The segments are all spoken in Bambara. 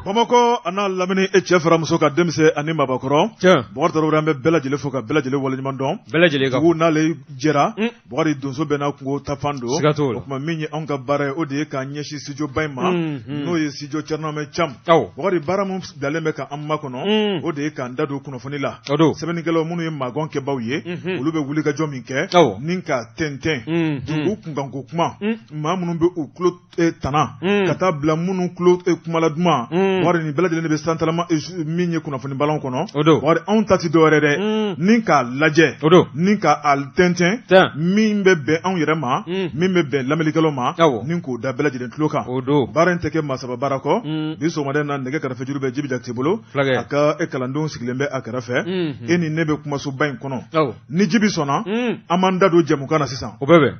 Bamakɔ a n'a lamini, e cɛ fara muso ka, denmisɛn ani mabakɔrɔ. Bɔkari Tarawele, an bɛ bɛɛ lajɛlen fo ka bɛɛ lajɛlen waleɲuman dɔn. Bɛɛ lajɛlen ka Dugu n'ale jɛra, Bɔkari, donso bɛɛ n'a kungo tafan don. Siga t'o la. O tuma, min ye anw ka baara ye, o de ye k'an ɲɛsin studio ba in ma, n'o ye studio Thierno Thiam. Bɔkari, baara min bilalen bɛ ka an makɔnɔ, o de ye k'an da don kunnafoni la. O don. Sɛbɛnnikɛlaw minnu ye magɔn kɛbaw ye, olu bɛ wulikajɔ min kɛ ni ka tɛntɛn dugu kunkanko kuma, maa minnu bɛ u tulo tana ka taa bila minnu tulo kumala duman, Bɔkari, nin bɛɛ lajɛlen de bɛ santalama min ye kunnafoni balanw kɔnɔ. O don. Bɔkari, anw ta ti dɔwɛrɛ dɛ, ni k'a lajɛ, O don. ni ka a tɛntɛn min bɛ bɛn anw yɛrɛ ma, min bɛ bɛn lamɛnnikɛlaw ma, ni k'o da bɛɛ lajɛlen tulo kan. O don. Baara in tɛ kɛ maa saba baara kɔ. Bi sɔgɔmada in na, nɛgɛ kɛrɛfɛjuru bɛ Jibi Jakite bolo. Fulakɛ. A ka e kalandenw sigilen bɛ a kɛrɛfɛ. E ni ne bɛ kumasoba in kɔnɔ. Ni Jibi sɔnna, an b'an da don jɛmukan na sisan. O bɛ bɛn.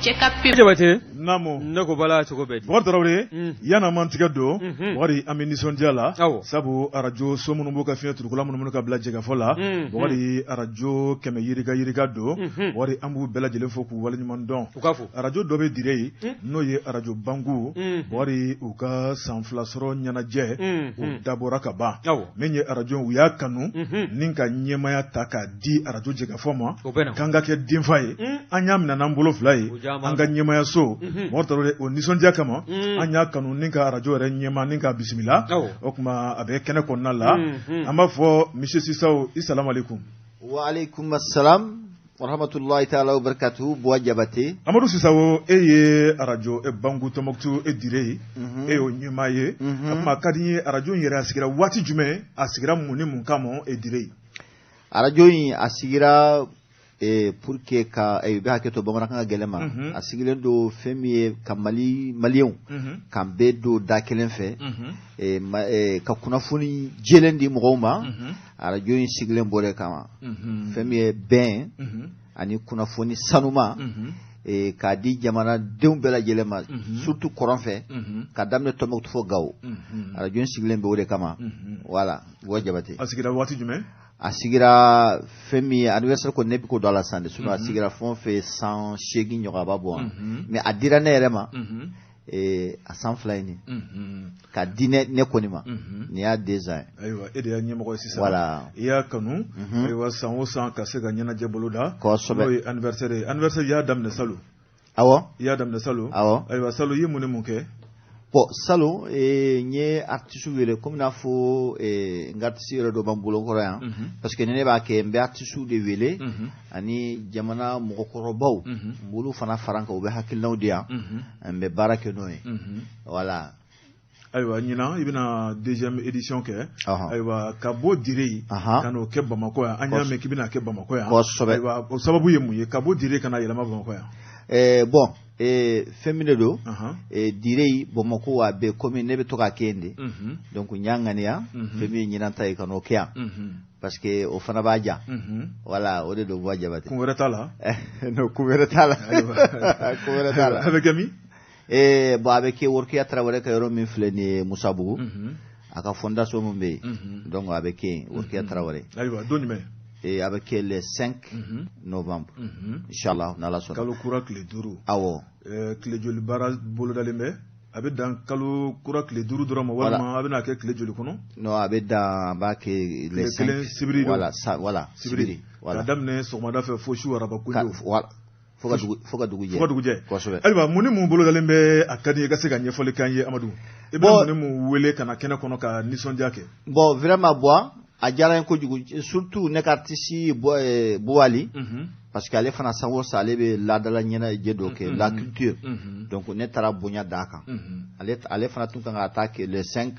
Jabate. Naamu. Ne ko bala cogo bɛ di? Bɔkari Tarawele, yanni an tigɛ don, Bɔkari, an bɛ nisɔndiya la, sabu arajo so minnu b'u ka fiɲɛ turukala minnu ka bila jɛkafɔ la, Bɔkari, arajo 100 yirika yirika don. Bɔkari, an b'u bɛɛ lajɛlen fo k'u waleɲuman dɔn. U ka fo. Arajo dɔ bɛ dire yen, n'o ye arajo Bangu. Bɔkari, u ka san 2 sɔrɔ ɲɛnajɛ, o dabɔra ka ban. Min ye arajo, u y'a kanu ni ka ɲɛmaya ta k'a di arajo jɛkafɔ ma, k'an ka kɛ denfa ye. An y'a minɛ n'an bolo fila ye, an ka ɲɛmayaso. Bɔkari Tarawele, o nisɔndiya kama, an y'a kanu ni ka arajo yɛrɛ ɲɛma ni ka bisimila. O tuma, a bɛ kɛnɛ kɔnɔna la. An b'a fɔ monsieur Sisawo, i salamu aleykum. Wa aleykum assalam wa rahmatullahi ta'ala wa barakatuhu, Buwa Jabate. Amadu Sisawo, e ye arajo Bangu Tɔnbɔkutu e dire ye, e y'o ɲɛmaa ye. O tuma, a ka di n ye, arajo in yɛrɛ, a sigira waati jumɛn? A sigira mun ni mun kama e dire ye? Arajo in, a sigira pour que ka i bɛ hakɛ to, bamanankan ka gɛlɛn ma. A sigilen don fɛn min ye, ka Mali maliyɛnw k'an bɛɛ don da kelen fɛ, ka kunnafoni jɛlen di mɔgɔw ma. Arajo in sigilen b'o de kama, fɛn min ye bɛn ani kunnafoni sanuma k'a di jamanadenw bɛɛ lajɛlen ma, surtout kɔrɔn fɛ, ka daminɛ Tɔnbɔkutu fo Gawo. Arajo in sigilen bɛ o de kama. Voilà, Buwa Jabate. A sigira waati jumɛn? A sigira, fɛn min ye anniversaire ko, ne bɛ ko dɔ la san de, sinon a sigira fɛn o fɛn, san 8 ɲɔgɔn a b'a bɔ. Mais a dira ne yɛrɛ ma a san 2 ye nin ka di ne kɔni ma, nin y'a 2 ans ye. Ayiwa, e de y'a ɲɛmɔgɔ ye sisan. Voilà. I y'a kanu, ayiwa, san o san ka se ka ɲɛnajɛ boloda. Kosɛbɛ. N'o ye anniversaire ye. Anniversaire, i y'a daminɛ salon? Awɔ. I y'a daminɛ salon? Awɔ. Ayiwa, salon, i ye mun ni mun kɛ? Bon, salon, n ye artiste wele, komi n'a fɔ n ka artiste yɛrɛ dɔ b'an bolo kɔrɔ yan, parce que ni ne b'a kɛ, n bɛ artiste de wele ani jamana mɔgɔkɔrɔbaw, n b'olu fana fara n kan, u bɛ hakilinaw di yan, n bɛ baara kɛ n'o ye. Voilà. Ayiwa, ɲinan i bɛna deuxième édition kɛ. Ayiwa, ka bɔ Dire yen ka n'o kɛ Bamakɔ yan, an y'a mɛn k'i bɛna kɛ Bamakɔ yan. Kosɛbɛ. Ayiwa, o sababu ye mun ye ka bɔ Dire ka na yɛlɛma Bamakɔ yan? Bon, fɛn min de don, Dire, Bamakɔ, a bɛ komi ne bɛ to k'a kɛ yen de. Donc n y'a ŋaniya, fɛn min ye ɲinan ta ye, ka n'o kɛ yan, parce que o fana b'a ja. Voilà, o de don, Buwa Jabate. Kun wɛrɛ t'a la? Non, kun wɛrɛ t'a la, kun wɛrɛ t'a la. A bɛ kɛ min? Bon, a bɛ kɛ Worokiya Tarawele ka yɔrɔ min filɛ nin ye, Musabugu, a ka fondation min bɛ yen, donc a bɛ kɛ yen, Worokiya Tarawele. Ayiwa, don jumɛn? A bɛ kɛ le 5 novembre, inchallah, n'Ala sɔnna. Kalo kura tile 5. Awɔ. Tile joli baara bolodalen bɛ? A bɛ dan kalo kura tile 5 dɔrɔn ma, walima a bɛna kɛ tile joli kɔnɔ? Non, a bɛ dan, a b'a kɛ le 5. Kelen, sibiri don. Voilà, sa, voilà. Sibiri. Voilà. Ka daminɛ sɔgɔmada fɛ fo su araba kojo. Voilà. Fo ka dugu jɛ. Fo ka dugu jɛ. Kosɛbɛ. Ayiwa, mun ni mun bolodalen bɛ? A ka di i ka se ka ɲɛfɔli k'an ye, Amadu. I bɛna mun ni mun wele ka na kɛnɛ kɔnɔ ka nisɔndiya kɛ? Bon, vraiment, Buwa, a diyara n ye kojugu, surtout ne ka artiste Buwali, parce que ale fana, san o san, ale bɛ laadala ɲɛnajɛ dɔ kɛ, la culture. Donc ne taara bonya d'a kan. Ale fana tun kan ka taa kɛ le 5.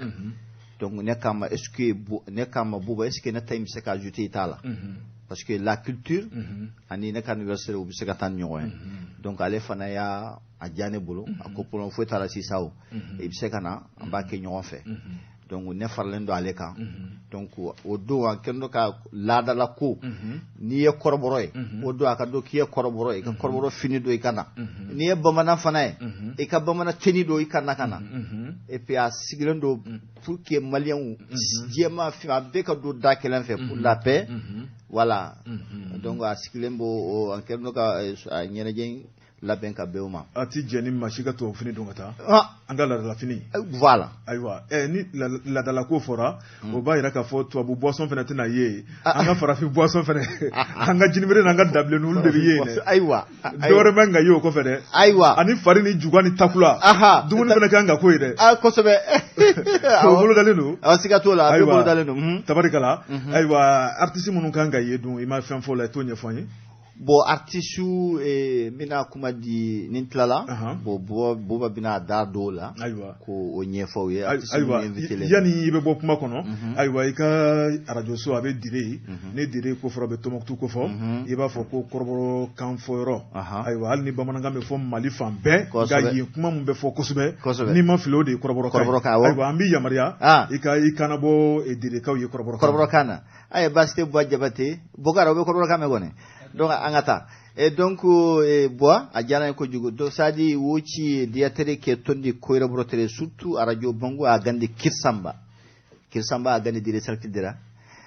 Donc ne k'a ma, est ce que ne k'a ma, Buba, est ce que ne ta in bɛ se ka ajouter i t'a la? Parce que la culture ani ne ka anniversaire, u bɛ se ka taa ni ɲɔgɔn ye. Donc ale fana y'a a diya ne bolo, a ko problème foyi t'a la sisan, o i bɛ se ka na, an b'a kɛ ɲɔgɔn fɛ. Donc ne faralen don ale kan. Donc o don, an kɛlen don ka laadala ko, n'i ye kɔrɔbɔrɔ ye, o don a ka don k'i ye kɔrɔbɔrɔ ye, i ka kɔrɔbɔrɔ fini don, i ka na. N'i ye bamanan fana ye, i ka bamanan tenue don, i ka na ka na. Et puis a sigilen don pour que maliyɛnw, jɛman, fin, a bɛɛ ka don da kelen fɛ pour la paix. Voilà. Donc a sigilen b'o, an kɛlen don ka a ɲɛnajɛ. labɛn ka bɛn o ma. A ti jɛ ni maa si ka tubabufini don ka taa. An ka laadalafini. Voilà. Ayiwa ni laadalako fɔra, o b'a yira k'a fɔ tubabu boisson fana tɛna ye yen. An ka farafin boisson fana, an ka jinibere n'an ka dabilenni olu de bɛ ye yen dɛ. Ayiwa. Dɔwɛrɛ man ka ye o kɔfɛ dɛ. Ayiwa. Ani fari ni juga ni takula. Dumuni fana kan ka k'o ye dɛ. Kosɛbɛ. O bolodalen don. Awɔ, siga t'o la, a bɛɛ bolodalen don. Tabarikala. Ayiwa, artiste minnu kan ka ye dun, i ma fɛn fɔ o la, i t'o ɲɛfɔ an ye. Bon, artiste n bɛna kuma di ni tilala. Bon, Buba bɛna da don o la. Ayiwa. Ko o ɲɛfɔ u ye. Ayiwa, yanni i bɛ bɔ kuma kɔnɔ, ayiwa, i ka arajo so a bɛ Dire yen. Ni Dire ko fɔra, a bɛ Tɔnbukutu ko fɔ. I b'a fɔ ko kɔrɔbɔrɔ kan fɔ yɔrɔ. Ayiwa, hali ni bamanankan bɛ fɔ Mali fan bɛɛ, nka yen kuma min bɛ fɔ kosɛbɛ, n'i ma fili o de ye kɔrɔbɔrɔkan ye. Ayiwa, an b'i yamaruya i ka i kannabɔ Direkaw ye kɔrɔbɔrɔkan na. Ayi, baasi tɛ Buwa Jabate. Bokara, o bɛ kɔrɔbɔrɔkan mɛn kɔni. Donc an ka taa. Et donc Buwa, a diyara n ye kojugu. Donc c'est-à-dire wo ci diyatere ke tondi koyra borotere, surtout radio Bango a gandi Kirsamba. Kirsamba a gandi dire saltidira.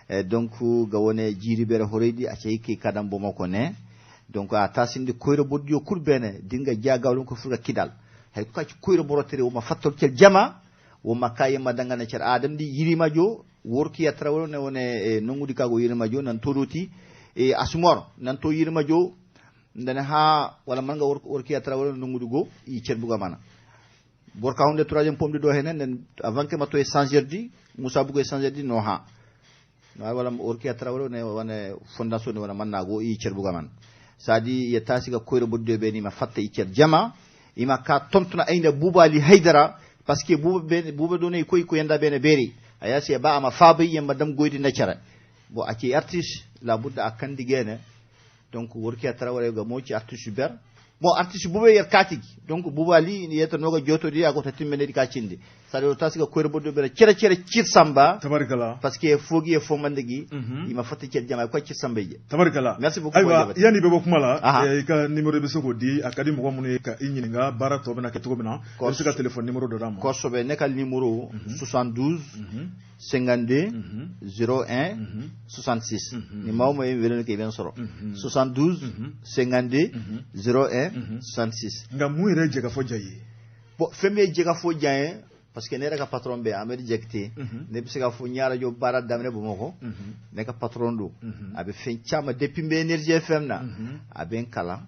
Et donc ga wone jiri bere horeydi a cey ke kadam bomo ko ne. Donc a tasinde koyra boddio kurbene dinga jagawlum ko fuga kidal. Hay ko ci koyra borotere o ma fattor kel jama o ma kayema dangana cer adam di yirima jo worki ya trawlo ne wone nongudi kago yirima jo nan toroti e asumor nan to yirima jo ndane ha wala manga worki ya trawlo nongudi go i cerbuga mana borka hunde troisième pomme do henen nen avant que mato e sangerdi Moussa Bougo e sangerdi no ha no wala worki ya trawlo ne wone fondation ne wona manna go i cerbuga man sadi ya tasiga koyro bodde be ni ma fatta i cer jama ima ka tontona ainda Buba Ali Haidara parce que Buba donné koy ko yanda bene beri ayasi ba ama fabi yamba dam goydi na cara bo ati artiste la budda akandi gene donc worki a trawore ga moci artiste ber bon artiste Buba yer katigi donc Buba Ali ni yeto noga jotori ago tatimmene di kacinde sadi o tasiga koyro boddo bere cere cere cir samba tabarikala parce que fogi e fomandegi ima fotti cer jama ko cir samba je tabarikala. Merci beaucoup. Ayiwa, yani bɛ bɔ kuma la, i ka numéro bɛ se k'o di, a ka di mɔgɔ minnu ye ka i ɲininka baara tɔ bɛna kɛ cogo min na, i bɛ se ka téléphone numéro dɔ d'a ma. Kosɛbɛ, ne ka numéro 72 52 01 66. Ni maa o maa ye n wele k'i bɛ n sɔrɔ 72 52 01 66. Nka mun yɛrɛ ye jɛkafɔ diya i ye? Bon, fɛn min ye jɛkafɔ diya n ye, parce que ne yɛrɛ ka patron bɛ Amadu Jakite, ne bɛ se k'a fɔ n ye arajo baara daminɛ Bamakɔ, ne ka patron don, a bɛ fɛn caman depuis n bɛ Énergie FM na, a bɛ n kalan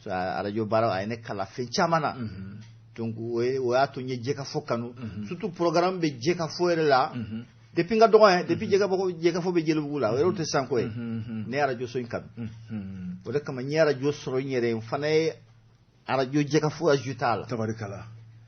arajo baara, a ye ne kalan fɛn caman na. Donc o y'a to n ye jɛkafɔ kanu, surtout programme bɛ jɛkafɔ yɛrɛ la depuis n ka dɔgɔ ye, depuis jɛkafɔ bɛ Jelibugu la, o yɛrɛ tɛ sanko ye, ne ye arajo so in kanu. O de kama n ye arajo sɔrɔ n yɛrɛ ye, n fana ye arajo jɛkafɔ ajouté a la. Tabarikala.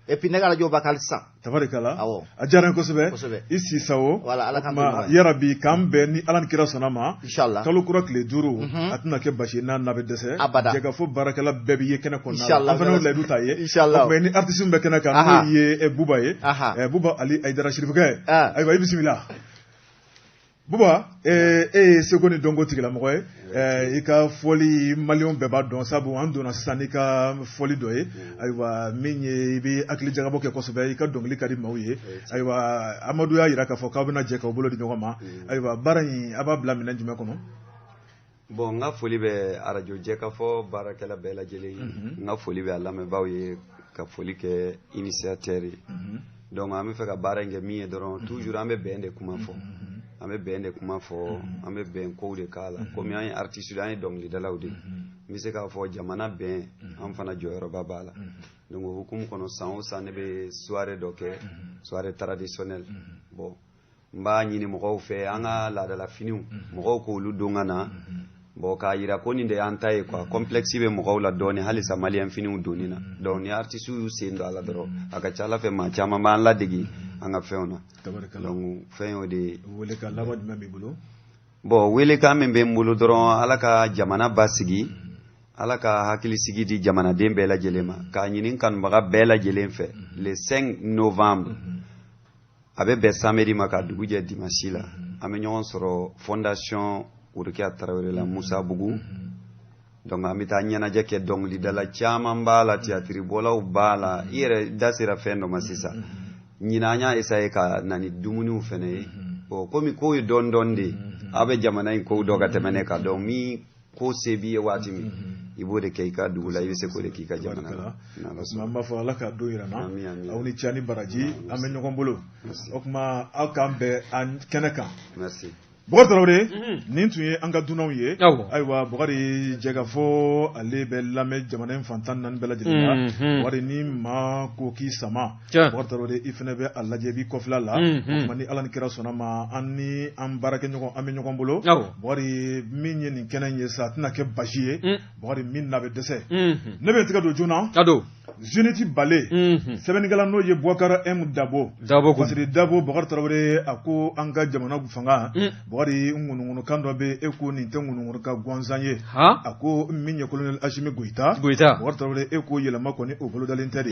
Et puis ne ka arajo b'a kan hali sisan. Tabarikala. Awɔ. A diyara n ye kosɛbɛ. Kosɛbɛ. I si sago. Voilà, Ala k'an bɛn. Yarabi k'an bɛn ni Ala ni kira sɔnna ma. Inchallah. Kalo kura tile 5. A tɛna kɛ basi ye n'a bɛ dɛsɛ. Abada. Jɛkafɔ baarakɛla bɛɛ bɛ ye kɛnɛ kɔnɔna la. Inchallah. An fana y'o layidu ta ye. Inchallah. O tuma ni artiste min bɛ kɛnɛ kan, n'o ye Buba ye. Buba Ali Hayidara Sirifukɛ. Ayiwa, i bisimila. Buba, e ye seko ni dɔnko tigilamɔgɔ ye. I ka fɔli maliyɛnw bɛɛ b'a dɔn, sabu an donna sisan n'i ka fɔli dɔ ye. Ayiwa, min ye i bɛ hakili jagabɔ kɛ kosɛbɛ, i ka dɔnkili ka di maaw ye. Ayiwa, Amadu y'a jira k'a fɔ k'aw bɛna jɛ k'aw bolo di ɲɔgɔn ma. Ayiwa, baara in a b'a bila minɛn jumɛn kɔnɔ? Bon, n ka foli bɛ arajo jɛkafɔ baarakɛla bɛɛ lajɛlen ye. N ka foli bɛ a lamɛnbaaw ye, ka foli kɛ initiateur ye. Donc an bɛ fɛ ka baara in kɛ min ye dɔrɔn, toujours an bɛ bɛn de kuma fɔ. An bɛ bɛn de kuma fɔ, an bɛ bɛn kow de k'a la. Komi an ye artiste, an ye dɔnkilidalaw de ye. N bɛ se k'a fɔ jamana bɛn, an fana jɔyɔrɔba b'a la. Donc o hukumu kɔnɔ, san o san ne bɛ soirée dɔ kɛ, soirée traditionnelle. Bon, n b'a ɲini mɔgɔw fɛ, an ka laadala finiw, mɔgɔw k'olu don ka na. Bon, k'a yira ko nin de y'an ta ye quoi. Complexe bɛ mɔgɔw la dɔɔni halisa maliyɛn finiw donni na. Donc ni artiste y'u sen don a la dɔrɔn, a ka ca Ala fɛ maa caman b'an ladege an ka fɛnw na. Donc fɛn y'o de ye. Welekan laban jumɛn b'i bolo? Bon, welekan min bɛ n bolo dɔrɔn, Ala ka jamana basigi, Ala ka hakilisigi di jamanaden bɛɛ lajɛlen ma, k'a ɲini kanubaga bɛɛ lajɛlen fɛ. Le 5 novembre, a bɛ bɛn samedi ma ka dugu jɛ dimanche la, an bɛ ɲɔgɔn sɔrɔ fondation Worokiya Tarawele la, Musa Bugu. Donc an bɛ taa ɲɛnajɛ kɛ, dɔnkilidala caman b'a la, théâtre-bɔlaw b'a la. I yɛrɛ da sera fɛn dɔ ma sisan. Ɲinan an y'a essayer ka na ni dumuniw fɛnɛ ye. Bon, komi kow ye dɔɔni dɔɔni de ye, aw bɛ jamana in kow dɔn ka tɛmɛ ne kan. Donc min Ko se b'i ye waati min, i b'o de kɛ i ka dugu la, i bɛ se k'o de k'i ka jamana la. N'Ala sɔnna. An b'a fɔ Ala ka don yira n na. Aw ni ce ni baraji, an bɛ ɲɔgɔn bolo. O tuma aw k'an bɛn an kɛnɛ kan. Merci. Bɔkari Tarawele, nin tun ye an ka dunanw ye. Ayiwa Bɔkari, jɛkafɔ ale bɛ lamɛn jamana in fan 14 bɛɛ lajɛlen na. Bɔkari, ni maa ko k'i sama, Bɔkari Tarawele, i fana bɛ a lajɛ, i b'i kɔfilɛ la. O tuma ni Ala ni kira sɔnna ma, an ni an baarakɛɲɔgɔn, an bɛ ɲɔgɔn bolo. Bɔkari, min ye nin kɛnɛ in ye sa, a tɛna kɛ basi ye. Bɔkari, min na bɛ dɛsɛ, ne bɛ n tigɛ don joona. Zénith Bale, sɛbɛnnikɛla n'o ye Boubacar M Dabo. Dabo. Fasiri Dabo, Bɔkari Tarawele, a ko an ka jamana fanga, Bɔkari, ŋunuŋunukan dɔ bɛ e ko nin tɛ ŋunuŋunukan gansan ye. A ko min ye colonel Assimi Goïta. Goïta. Bɔkari Tarawele, e ko yɛlɛma kɔni o bolodalen tɛ de,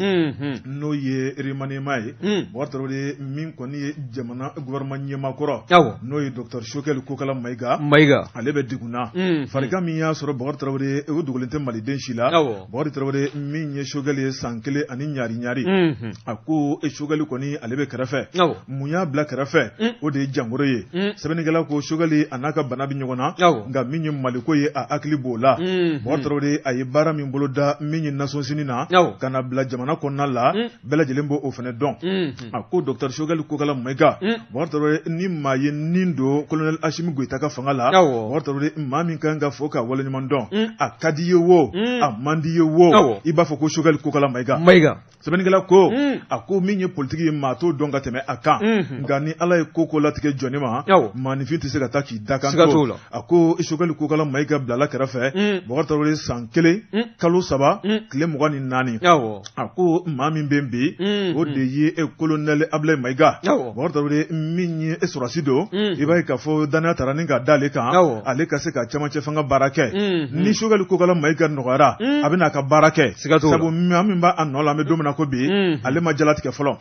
n'o ye remaniement ye. Bɔkari Tarawele, min kɔni ye jamana gouvernement ɲɛmaa kɔrɔ, n'o ye docteur Choguel Kokalla Maïga. Maïga. Ale bɛ degun na. Farikan min y'a sɔrɔ, Bɔkari Tarawele, o dogolen tɛ maliden si la. Bɔkari Tarawele, min ye Choguel ye san kelen ani ɲari ɲari, a ko Choguel kɔni ale bɛ kɛrɛfɛ. Mun y'a bila kɛrɛfɛ? O de ye jangoro ye. Sɛbɛnnikɛla ko Choguel a n'a ka bana bɛ ɲɔgɔn na, nka min ye Maliko ye, a hakili b'o la. Bɔkari Tarawele, a ye baara min boloda min ye Nations Unies na ka na bila jamana kɔnɔna la, bɛɛ lajɛlen b'o fana dɔn. A ko docteur Choguel Kokalla Maïga, Bɔkari Tarawele, ni maa ye nin don colonel Assimi Goïta ka fanga la, Bɔkari Tarawele, maa min kan ka fɔ ka waleɲuman dɔn, a ka di ye wo, a man di ye wo, i b'a fɔ ko Choguel Kokalla Maïga. Maïga. Sɛbɛnnikɛla ko, a ko min ye politiki ye, maa t'o dɔn ka tɛmɛ a kan, nka ni Ala ye ko ko latigɛ jɔnni ma, maaninfin tɛ se ka taa k'i da kan to. A ko Choguel Kokalla Maïga bilala kɛrɛfɛ, Bɔkari Tarawele, san 1 kalo 3 tile 24. A ko maa min bɛ bi, o de ye colonel Ablaye Maïga. Bɔkari Tarawele, min ye sɔrɔdasi don, i b'a ye k'a fɔ danaya tara ni ka d'ale kan, ale ka se ka camancɛ fanga baara kɛ. Ni Choguel Kokalla Maïga nɔgɔyara, a bɛ n'a ka baara kɛ, sabu maa min b'a nɔ la, an bɛ don min na ko bi, ale ma jalatigɛ fɔlɔ.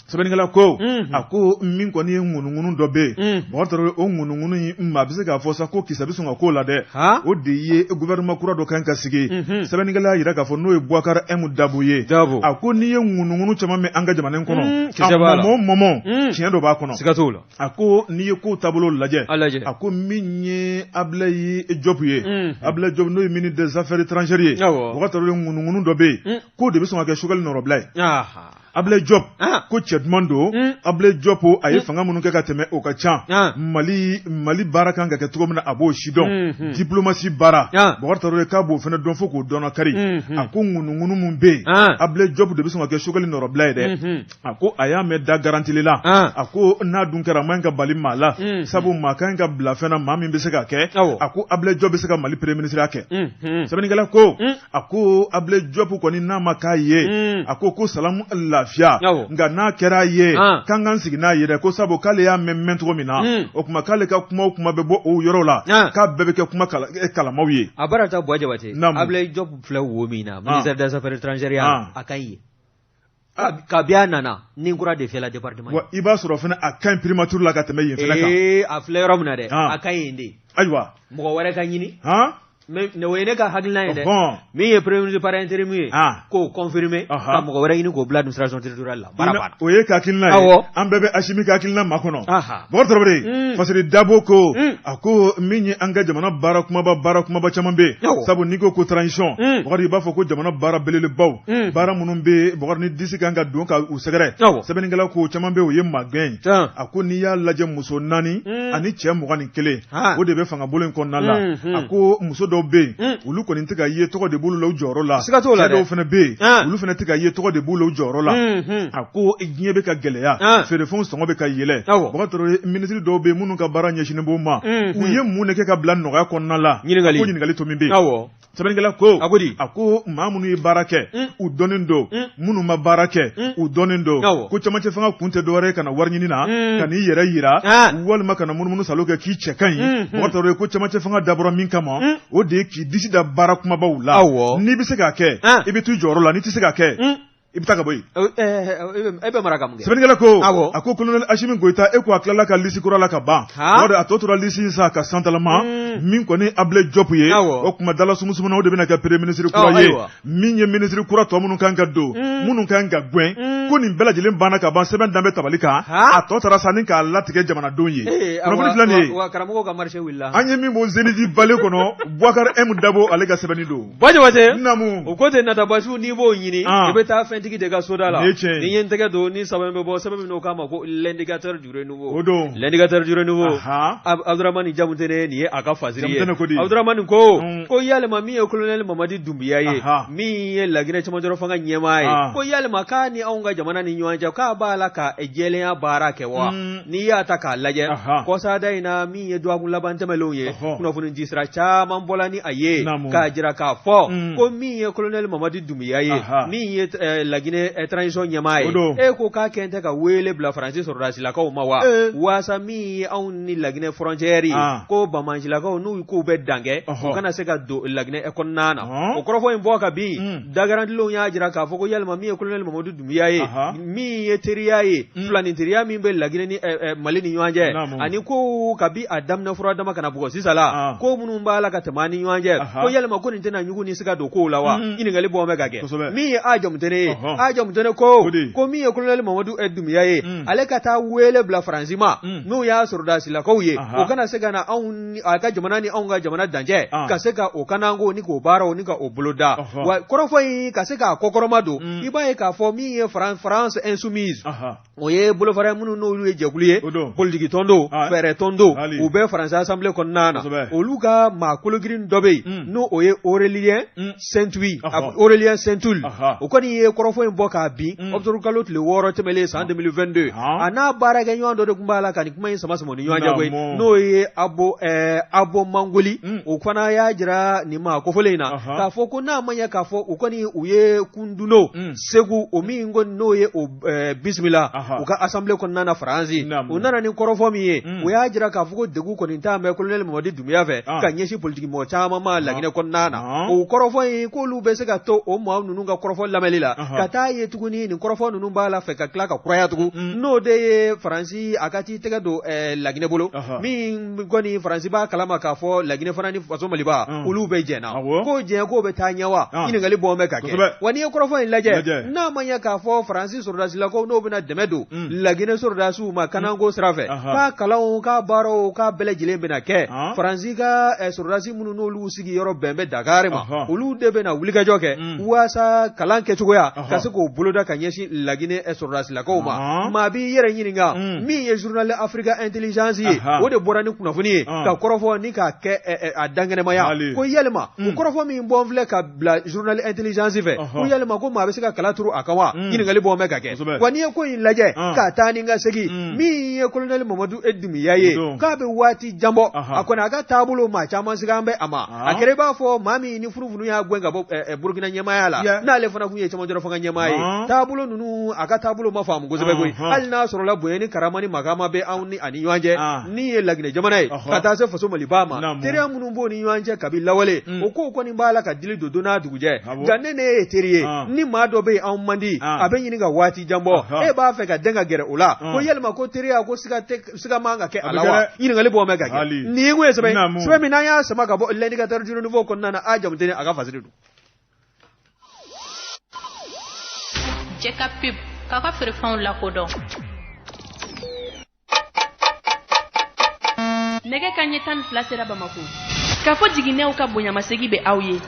Sɛbɛnnikɛla ko, a ko min kɔni ye ŋunuŋunu dɔ bɛ yen, Bɔkari Tarawele, o ŋunuŋunu in, maa bɛ se k'a fɔ sa ko kisɛ bɛ sɔn ka k'o la dɛ. O de ye gouvernement kura dɔ kan ka sigi. Sɛbɛnnikɛla y'a jira k'a fɔ n'o ye Boubacar M Dabo ye. A ko n'i ye ŋunuŋunu caman mɛn an ka jamana in kɔnɔ, a mɔmɔ mɔmɔ, tiɲɛ dɔ b'a kɔnɔ. A ko n'i ye kow taabolo lajɛ, a ko min ye Ablaye Diop ye, Ablaye Diop n'o ye ministre des affaires étrangères ye, Bɔkari Tarawele, ŋunuŋunu dɔ bɛ yen k'o de bɛ sɔn ka kɛ Choguel nɔrɔbila ye. Ablaye Diop ko cɛ duman don. Ablaye Diop, a ye fanga minnu kɛ ka tɛmɛ, o ka ca. Mali baara kan ka kɛ cogo min na, a b'o si dɔn. Diplomatie baara, Bɔkari Tarawele, k'a b'o fana dɔn fo k'o dɔn kari. A ko ŋunuŋunu min bɛ yen, Ablaye Diop de bɛ sɔn ka kɛ Choguel nɔrɔbila ye dɛ. A ko a y'a mɛn da garantili la. A ko n'a dun kɛra, a man ka bali maa la, sabu maa kan ka bila fɛn na, maa min bɛ se ka kɛ. A ko Ablaye Diop bɛ se ka Mali premier ministre kɛ. Sɛbɛnnikɛla ko, a ko Ablaye Diop kɔni, n'a ma k'a ye, a ko salamu lafiya, nka n'a kɛra a ye, k'an k'an sigi n'a ye dɛ, ko sabu k'ale y'a mɛn mɛn cogo min na, o tuma k'ale ka kuma o kuma bɛ bɔ o yɔrɔ la, k'a bɛɛ bɛ kɛ kuma kalamaw ye. A baara ta Buwa Jabate, Ablaye Diop filɛ wo min na, ministère des affaires étrangères, a ka ɲi ye. Kabi a nana ni kura de fiyɛla département. Wa i b'a sɔrɔ fana a ka ɲi primature la ka tɛmɛ yen fana kan. Ee, a filɛ yɔrɔ min na dɛ, a ka ɲi yen de. Ayiwa. Mɔgɔ wɛrɛ ka ɲini. Mais o ye ne ka hakilina ye dɛ. Min ye premier ministre par intérim ye, k'o confirmer, ka mɔgɔ wɛrɛ ɲini k'o bila administration territoriale la, baara banna. O ye ka hakilina ye. An bɛɛ bɛ Assimi ka hakilina makɔnɔ. Bɔkari Tarawele, Fasiri Dabo ko, a ko min ye an ka jamana baara kumaba, baara kumaba caman bɛ yen, sabu n'i ko ko transition, Bɔkari, i b'a fɔ ko jamana baara belebelebaw, baara minnu bɛ yen, Bɔkari, ni disi kan ka don ka u sɛgɛrɛ, sɛbɛnnikɛla ko caman bɛ yen, o ye magɛn ye. A ko n'i y'a lajɛ, muso 4 ani cɛ 21, o de bɛ fanga bolo in kɔnɔna la. A ko muso dɔw bɛ yen, olu kɔni tɛ ka ye, tɔgɔ de b'olu la u jɔyɔrɔ la. Cɛ dɔw fana bɛ yen, olu fana tɛ ka ye, tɔgɔ de b'u la u jɔyɔrɔ la. A ko diɲɛ bɛ ka gɛlɛya, feerefɛnw sɔngɔ bɛ ka yɛlɛ. Bɔkari Tarawele, minisiri dɔw bɛ yen minnu ka baara ɲɛsinnen b'o ma, u ye mun de kɛ ka bila nɔgɔya kɔnɔna la? Ko ɲininkali to min bɛ yen. Sɛbɛnnikɛla ko, a ko maa minnu ye baara kɛ, u dɔnnen don, minnu ma baara kɛ, u dɔnnen don. Ko camancɛ fanga kun tɛ dɔwɛrɛ ye ka na wari ɲini na, ka n'i yɛrɛ yira, walima ka na munumunu salo kɛ k'i cɛ ka ɲi. Bɔkari Tarawele, ko camancɛ fanga dabɔra min kama, o de ye k'i disi da baara kumabaw la. N'i bɛ se k'a kɛ, i bɛ t'u jɔyɔrɔ la. N'i tɛ se k'a kɛ, i bɛ taa ka bɔ yen. E bɛ mara ka mun kɛ? Sɛbɛnnikɛla ko, a ko colonel Assimi Goïta, e ko a tilala ka liste kura la ka ban. O de a tɔ tora liste in sa ka santalama. Min kɔni Ablaye Diop ye, o kuma dala sumusumuna, o de bɛna kɛ premier ministre kura ye. Min ye ministre kura tɔ minnu kan ka don, minnu kan ka gɛn, ko nin bɛɛ lajɛlen banna ka ban, sɛbɛn dan bɛ tabali kan, a tɔ taara sa ni k'a latigɛ jamanadenw ye. Kunnafoni filɛ nin ye. Wa karamɔgɔw ka marché wulila. An ye min bɔ Zénith bale kɔnɔ, Boubacar M Dabo, ale ka sɛbɛnni don. Bajabate. Naamu. O ko tɛ natabasiw, n'i b'o ɲini, i bɛ taa fɛntigi de ka soda la. Nin ye tiɲɛ ye. Ni ye n tɛgɛ don ni sɛbɛn bɛ bɔ, sɛbɛn min n'o k'a ma ko L'indicateur du renouveau. O don. L'indicateur du renouveau. Abdourahmane Jamutene, nin ye a ka fasiri ye. Jamutene ko di? Abdourahmane ko ko yalima min ye colonel Mamadi Doumbouya ye, min ye Laginɛ cɛmancɛrɔ fanga ɲɛmaa ye, ko yalima k'a ni anw ka jamana ni ɲɔgɔn cɛ, k'a b'a la ka jɛlenya baara kɛ wa? N'i y'a ta k'a lajɛ, kɔsada in na, min ye dɔgɔkun laban tɛmɛnlenw ye, kunnafoni disira caman bɔla ni a ye k'a jira k'a fɔ ko min ye colonel Mamadi Doumbouya ye, min ye Laginɛ transition ɲɛmaa ye, e ko k'a kɛn tɛ ka wele bila Faransi sɔrɔdasilakaw ma wa, waasa min ye anw ni Laginɛ frontière ye, ko banbaancilakaw n'u k'u bɛ dan kɛ, u kana se ka don Laginɛ kɔnɔna na. O kɔrɔfɔ in bɔ ka bin, dagarantilenw y'a jira k'a fɔ ko yalima min ye colonel Mamadi Doumbouya ye, min ye teriya ye, filanin teriya min bɛ Laginɛ ni Mali ni ɲɔgɔn cɛ, ani ko kabi a daminɛ fura dama ka na bugɔ sisan la, ko minnu b'a la ka tɛmɛ an ni ɲɔgɔn cɛ, ko yalima ko nin tɛna ɲugun ni siga don kow la wa? Ɲininkali bɔ bɛ ka kɛ. Min ye a Jamutene ye, a Jamutene ko ko min ye colonel Mamadu Doumbouya ye, ale ka taa wele bila Faransi ma, n'u y'a sɔrɔdasilakaw ye, o kana se ka na anw a ka jamana ni anw ka jamana dancɛ, ka se ka o kananko ni k'o baaraw ni ka o boloda. Wa kɔrɔfɔ in ka se k'a kɔkɔrɔma don, i b'a ye k'a fɔ min ye France Insoumise, o ye bolofara minnu n'olu ye jɛkulu ye, politiki tɔn don, fɛɛrɛ tɔn don, u bɛ Faransi assemblée kɔnɔna na. Olu ka maa kologirin dɔ bɛ yen, n'o o ye Aurélien Saintoul, Aurélien Saintoul, o kɔni ye kɔrɔfɔ in bɔ k'a bin octobre kalo tile 6 tɛmɛlen san 2022. A n'a baarakɛɲɔgɔn dɔ de tun b'a la ka nin kuma in sama sama ni ɲɔgɔn cɛ koyi, n'o ye Abo Mangoli. O fana y'a jira nin maa kofɔlen in na k'a fɔ ko n'a ma ɲɛ k'a fɔ u kɔni u ye kunduno Segu, o min ko n'o ye o bisimila u ka assemblée kɔnɔna na Faransi, u nana ni kɔrɔfɔ min ye, u y'a jira k'a fɔ ko degun kɔni t'an bɛ colonel Mamadi Doumbouya fɛ ka ɲɛsin politiki mɔgɔ caman ma Laginɛ kɔnɔna na. O kɔrɔfɔ in, k'olu bɛ se ka to o maa ninnu ka kɔrɔfɔ lamɛnli la ka taa ye tuguni nin kɔrɔfɔ ninnu b'a la fɛ ka tila ka kuraya tugun, n'o de ye Faransi a ka t'i tɛgɛ don Laginɛ bolo, min kɔni Faransi b'a kalama k'a fɔ Laginɛ fana ni faso Maliba olu bɛ jɛn na, ko jɛn k'o bɛ taa ɲɛ wa? Ɲininkali bɔ bɛ ka kɛ. Wa n'i ye kɔrɔfɔ in lajɛ, n'a ma ɲɛ k'a fɔ Faransi sɔrɔdasilakaw n'o bɛna dɛmɛ don Laginɛ sɔrɔdasiw ma kananko sira fɛ, k'a kalanw, k'a baaraw, k'a bɛɛ lajɛlen bɛna kɛ Faransi ka sɔrɔdasi minnu n'olu sigiyɔrɔ bɛn bɛ Dakari ma, olu de bɛna wulikajɔ kɛ waasa kalan kɛcogoya ka se k'o boloda ka ɲɛsin Laginɛ sɔrɔdasilakaw ma. Maa b'i yɛrɛ ɲininka, min ye journal Africa Intelligence ye, o de bɔra ni kunnafoni ye ka kɔrɔfɔ ni k'a kɛ a dankɛnɛmaya, ko yalima o kɔrɔfɔ min bɔ filɛ ka bila journal Intelligence fɛ, ko yalima ko maa bɛ se ka kala turu a kan wa? Ɲininkali bɔ bɛ ka kɛ. Wa n'i ye ko in lajɛ ka taa ni ka segin, min ye colonel Mamadu Doumbouya ye, k'a bɛ waati jan bɔ, a kɔni a ka taabolo maa caman sigan bɛ a ma. A kɛra i b'a fɔ maa min ni funufunu y'a gɛn ka bɔ Burukina ɲɛmaaya la, n'ale fana tun ye cɛmancɛrɔ fanga ɲɛmaa ye. Taabolo ninnu, a ka taabolo ma faamu kosɛbɛ koyi, hali n'a sɔrɔla bonya ni karama ni makama bɛ anw ni a ni ɲɔgɔn cɛ, min ye Laginɛ jamana ye, ka taa se faso Maliba ma, teriya minnu b'o ni ɲɔgɔn cɛ kabi lawale, o kow kɔni b'a la ka dili don don n'a dugujɛ. Nka ne ne ye teri ye ni maa dɔ bɛ yen, anw man di, a bɛ ɲini ka waati jan bɔ, e b'a fɛ ka den ka gɛrɛ o la, ko yalima ko teriya ko siga tɛ, siga man ka kɛ a la wa? Ɲininkali bɔ bɛ ka kɛ. Nin ye kun ye sɛbɛn sɛbɛn min n'an y'a sama ka bɔ L'indicateur du renouveau kɔnɔna na, a Jamutene a ka fasiri don. Jɛ ka pub k'a ka feerefɛnw lakodɔn. Nɛgɛ kanɲɛ 12 sera Bamako. K'a fɔ jiginɛw ka bonyamasegin bɛ aw ye.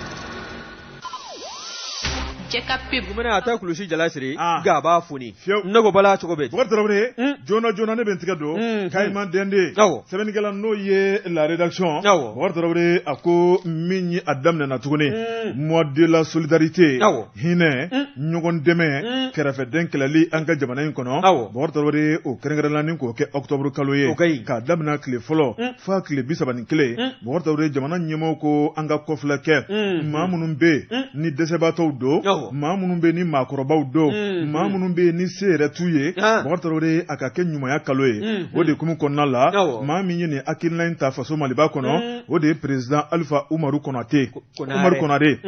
Jɛ ka pub. Gumɛnɛ a tɛ kulusi jala siri, nka a b'a foni. Ne ko bala cogo bɛ di? Bukari Tarawele, joona joona ne bɛ n tigɛ don Kayiman Dɛnde, sɛbɛnnikɛla n'o ye La Rédaction, Bukari Tarawele, a ko min ye a daminɛna tuguni, mois de la solidarité, hinɛ, ɲɔgɔn dɛmɛ, kɛrɛfɛdɛn kɛlɛli an ka jamana in kɔnɔ, Bukari Tarawele, o kɛrɛnkɛrɛnla ni k'o kɛ octobre kalo ye, k'a daminɛ tile fɔlɔ f'a tile 31. Bukari Tarawele, jamana ɲɛmɔgɔw ko an ka kɔfilɛ kɛ maa minnu bɛ yen ni dɛsɛbaatɔw don. Maa minnu bɛ ni maakɔrɔbaw don, maa minnu bɛ ni se yɛrɛ t'u ye, Bubakari Tarawele, a ka kɛ ɲumanya kalo ye. O de hukumu kɔnɔna la, maa min ye nin hakilina in ta faso Maliba kɔnɔ, o de ye président Alifa Umaru Konate, Umaru Konare.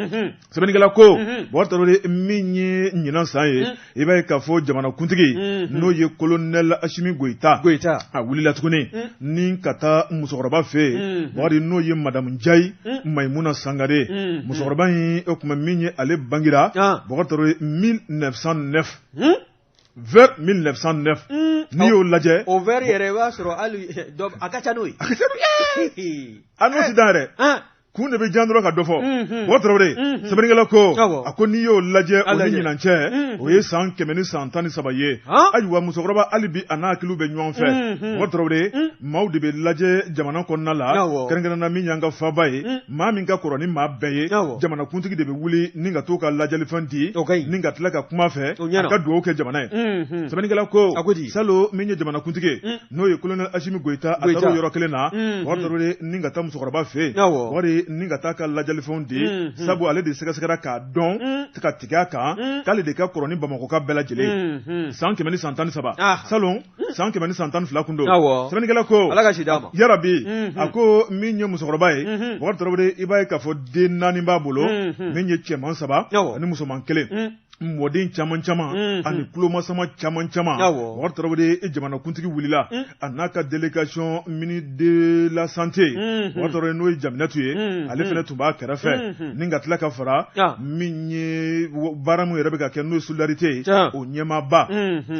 Sɛbɛnnikɛla ko, Bubakari Tarawele, min ye ɲinan san ye, i b'a ye k'a fɔ jamanakuntigi, n'o ye colonel Asimi Goyita, a wulila tuguni ni ka taa musokɔrɔba fɛ yen, Bubakari, n'o ye madamu Njayi Mayimuna Sangare. Musokɔrɔba in, o tuma min ye ale bangira, Bubakari Tarawele, 1909, vers 1909, n'i y'o lajɛ. O vers yɛrɛ, i b'a sɔrɔ hali dɔ a ka ca n'o ye. A ka ca n'o ye, a n'o ti dan yɛrɛ. Kun de bɛ jan dɔrɔn ka dɔ fɔ. Bubakari Tarawele, sɛbɛnnikɛla ko, a ko n'i y'o lajɛ, o ni ɲinan cɛ, o ye san 113 ye. Ayiwa, musokɔrɔba hali bi a n'a hakiliw bɛ ɲɔgɔn fɛ. Bubakari Tarawele, maaw de bɛ lajɛ jamana kɔnɔna la, kɛrɛnkɛrɛnnenya min y'an ka faaba ye, maa min ka kɔrɔ ni maa bɛɛ ye, jamanakuntigi de bɛ wuli ni ka t'o ka lajɛlifɛn di ni ka tila ka kuma fɛ, a ka dugawu kɛ jamana ye. Sɛbɛnnikɛla ko, salon min ye jamanakuntigi ye, n'o ye colonel Asimi Goyita, a taara o yɔrɔ kelen na, Bubakari Tarawele, ni ka taa musokɔrɔba fɛ yen, Bubakari, ni ka taa ka lajɛlifɛnw di, sabu ale de sɛgɛsɛgɛra k'a dɔn ka tigɛ a kan k'ale de ka kɔrɔ ni Bamakɔka bɛɛ lajɛlen, san 113. Salon, san 112 kun don. Sɛbɛnnikɛla ko, Ala ka si d'a ma. Yarabi, a ko min ye musokɔrɔba ye, Bubakari Tarawele, i b'a ye k'a fɔ den naani b'a bolo, min ye cɛman saba ani musoman kelen, mɔden caman caman ani tulomasama caman caman. Bubakari Tarawele, jamanakuntigi wulila a n'a ka délégation, ministre de la santé, Bubakari Tarawele, n'o ye Jaminatu ye, ale fana tun b'a kɛrɛfɛ, ni ka tila ka fara min ye baara min yɛrɛ bɛ ka kɛ, n'o ye solidarité ye, o ɲɛmaaba.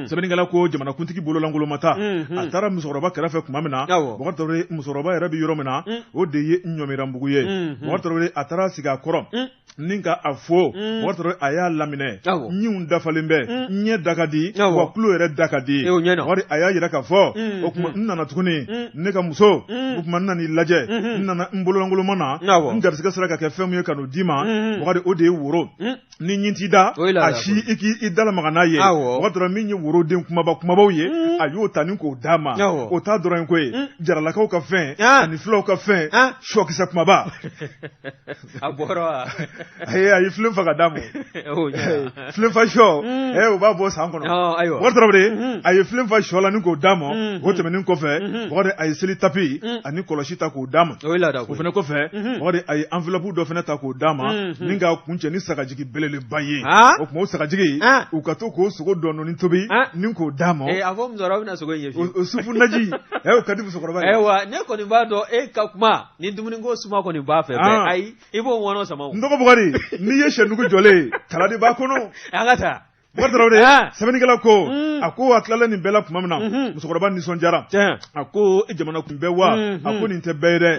Sɛbɛnnikɛla ko, jamanakuntigi bololankoloma ta, a taara musokɔrɔba kɛrɛfɛ tuma min na, Bubakari Tarawele, musokɔrɔba yɛrɛ bɛ yɔrɔ min na, o de ye Ɲɔmiranbugu ye. Bubakari Tarawele, a taara sigi a kɔrɔ ni ka a fo. Bubakari Tarawele, a y'a laminɛ, ɲinw dafalen bɛ, ɲɛ da ka di, wa tulo yɛrɛ da ka di. Bubakari, a y'a yira k'a fɔ, o tuma n nana tuguni, ne ka muso, o tuma n nana i lajɛ, n nana n bololankoloma na, n garisɛgɛ sera ka kɛ fɛn min ye ka n'o d'i ma, Bubakari, o de ye woro. Ni ɲin t'i da, a si i k'i da lamaga n'a ye. Bubakari Tarawele, min ye woroden kumaba kumabaw ye, a y'o ta ni k'o d'a ma. O t'a dɔrɔn ye ko ye jaralakaw ka fɛn ani fulaw ka fɛn, sɔkisɛ kumaba. A bɔra wa? Ayi, a ye filen fa ka d'a ma. Filen fa sɔ, o b'a bɔ san kɔnɔ. Ayiwa. Bubakari Tarawele, a ye filen fa sɔ la ni k'o d'a ma. O tɛmɛnen kɔfɛ, Bubakari, a ye seli tapi ani kɔlɔsi ta k'o d'a ma. O ye laada. O fana kɔfɛ, Bubakari, a ye enveloppe dɔ fana ta k'o d'a ma, ni k'a kuncɛ ni sagajigi belebeleba ye. O tuma o sagajigi, u ka to k'o sogo dɔɔni tobi ni k'o d'a ma. A fɔ musokɔrɔba bɛna sogo in ɲɛf'i ye. O sufu naji, o ka di musokɔrɔba ye. Ayiwa, ne kɔni b'a dɔn e ka kuma ni dumuniko suma kɔni b'a fɛ bɛɛ. Ayi, i b'o ŋɔnɔ sama o. N dɔgɔ Bubakari, n'i ye sɛnugu jɔlen ye, kala de b'a kɔnɔ. An ka taa. Bubakari Tarawele, sɛbɛnnikɛla ko, a ko a tilalen nin bɛɛ la tuma min na, musokɔrɔba nisɔndiyara. A ko jamana kun bɛɛ wa, a ko nin tɛ bɛɛ ye dɛ,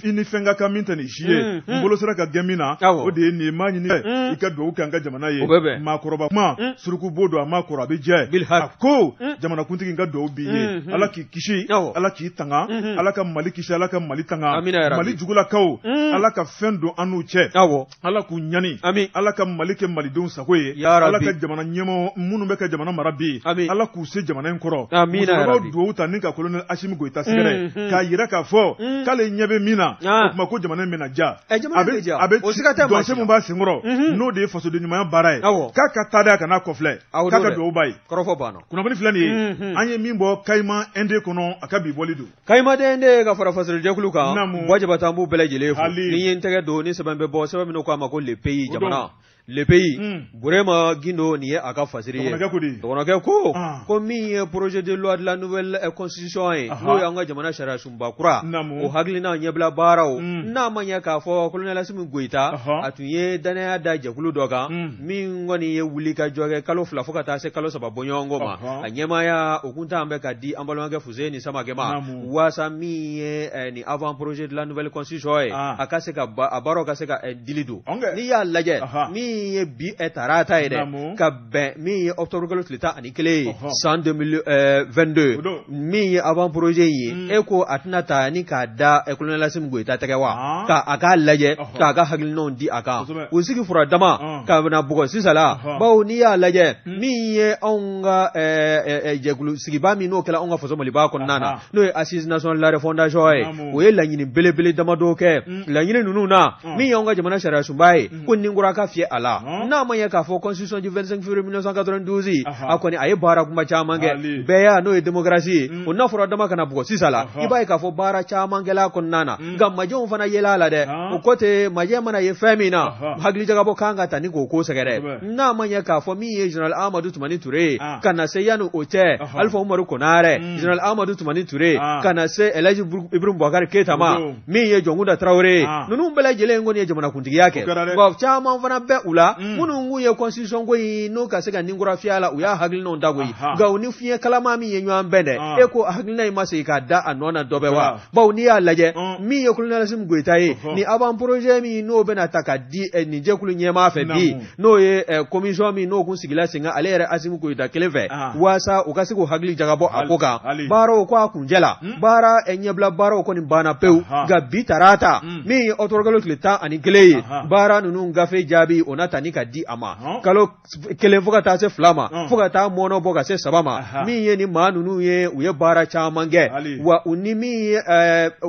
i ni fɛn ka kan min tɛ nin si ye, n bolo sera ka gɛn min na, o de ye nin ye. N b'a ɲini i ka dugawu kɛ an ka jamana ye. Maakɔrɔba kuma, suruku bo don, a ma kɔrɔ, a bɛ jɛ. A ko jamanakuntigi, n ka dugawu b'i ye, Ala k'i kisi, Ala k'i tanga, Ala ka Mali kisi, Ala ka Mali tanga, Mali jugulakaw, Ala ka fɛn don an n'u cɛ, Ala k'u ɲani, Ala ka Mali kɛ malidenw sago ye, Ala ka jamana ɲɛmɔgɔ minnu bɛ ka jamana mara bi, Ala k'u se jamana in kɔrɔ. Musokɔrɔbaw dugawu ta ni ka colonel Asimi Goyita sɛgɛrɛ, k'a yira k'a fɔ k'ale ɲɛ bɛ min na, o tuma ko jamana in bɛna ja. A bɛ dɔnse min b'a senkɔrɔ, n'o de ye fasoden ɲumanya baara ye, k'a ka taa dɛ, a kana kɔfilɛ, k'a ka dugawu b'a ye. Kɔrɔfɔ banna. Kunnafoni filɛ nin ye, an ye min bɔ Kayima Inde kɔnɔ, a ka bi bɔli don. Kayima Inde ka fara fasolijɛkulu kan, Buwa Jabate, an b'u bɛɛ lajɛlen fo. Ni ye n tɛgɛ don ni sɛbɛn bɛ bɔ, sɛbɛn min k'a ma ko Le Pays, jamana Le Pays, Burema Gindo, nin ye a ka fasiri ye. Dɔgɔnɔkɛ ko min ye projet de loi de la nouvelle constitution ye, n'o y'an ka jamana sariya sunba kura, o hakilina ɲɛbila baaraw, n'a ma ɲɛ k'a fɔ colonel Asimi Goyita, a tun ye dannaya da jɛkulu dɔ kan min kɔni ye wuli ka jɔ kɛ kalo 2 fo ka taa se kalo 3 bɔɲɔgɔnko ma. A ɲɛmaaya o kuntan bɛ ka di an balimakɛ Fuseni Samakɛ ma, waasa min ye nin avant projet de la nouvelle constitution ye, a ka se ka a baaraw ka se ka dili don. N'i y'a lajɛ, min ye bi tarata ye dɛ, ka bɛn min ye octobre kalo tile 11 ye san 2022, min ye avant projet in ye, e ko a tɛna ta ni k'a da colonel Asimi Goyita tɛgɛ wa, ka a k'a lajɛ, k'a ka hakilinaw di a kan, u sigi fura dama ka na bugɔ sisan la. Bawo n'i y'a lajɛ, min ye anw ka jɛkulu sigiba min n'o kɛra anw ka faso Maliba kɔnɔna na, n'o ye Assise nationale de la refondation ye, o ye laɲini belebele damadɔ kɛ. Laɲini ninnu na, min y'anw ka jamana sariya sunba ye, ko ni kura ka fiyɛ a la. la n'a ma ɲɛ k'a fɔ constitution du 25 février 1992 a kɔni a ye baara kuma caman kɛ bɛɛya n'o ye démocratie ye o n'a fɔra dama kana bugɔ sisan la i b'a ye k'a fɔ baara caman kɛla a kɔnɔna na nka majɛw fana yela a la dɛ o ko tɛ majɛ mana ye fɛn min na hakilijagabɔ kan ka ta ni k'o ko sɛgɛrɛ n'a ma ɲɛ k'a fɔ min ye général Amadu Tumani Ture ye ka na se yanni o cɛ Alifa Umaru Konarɛ général Amadu Tumani Ture ka na se Elhaji Ibrahim Bubakari Keyita ma min ye Jɔnkunda Tarawele ye ninnu bɛɛ lajɛlen kɔni ye jamanakuntigiya kɛ nka caman fana bɛ u la minnu kun ye constitution ko in n'o ka se ka ninkura fiyɛ a la u y'a hakilinaw da koyi nka u ni fiɲɛ kalaman min ye ɲɔgɔn bɛn dɛ e ko hakilina in ma segin ka da a nɔ na dɔ bɛ wa bawo n'i y'a lajɛ min ye colonel Asimi Goyita ye ni avant projet min n'o bɛna ta ka di nin jɛkulu ɲɛmaa fɛ bi n'o ye commission min n'o kun sigila sen kan ale yɛrɛ Asimi Goyita kelen fɛ waasa u ka se k'u hakili jagabɔ a ko kan baaraw ko a kuncɛ la baara ɲɛbila baaraw kɔni banna pewu nka bi tarata min ye ɔkutɔburukalo tile 11 ye baara ninnu gafe jaabi o na ta ni ka di a ma kalo 1 fo ka taa se 2 ma fo ka taa mɔnɔ bɔ ka se 3 ma min ye ni maa ninnu ye u ye baara caman kɛ wa u ni min ye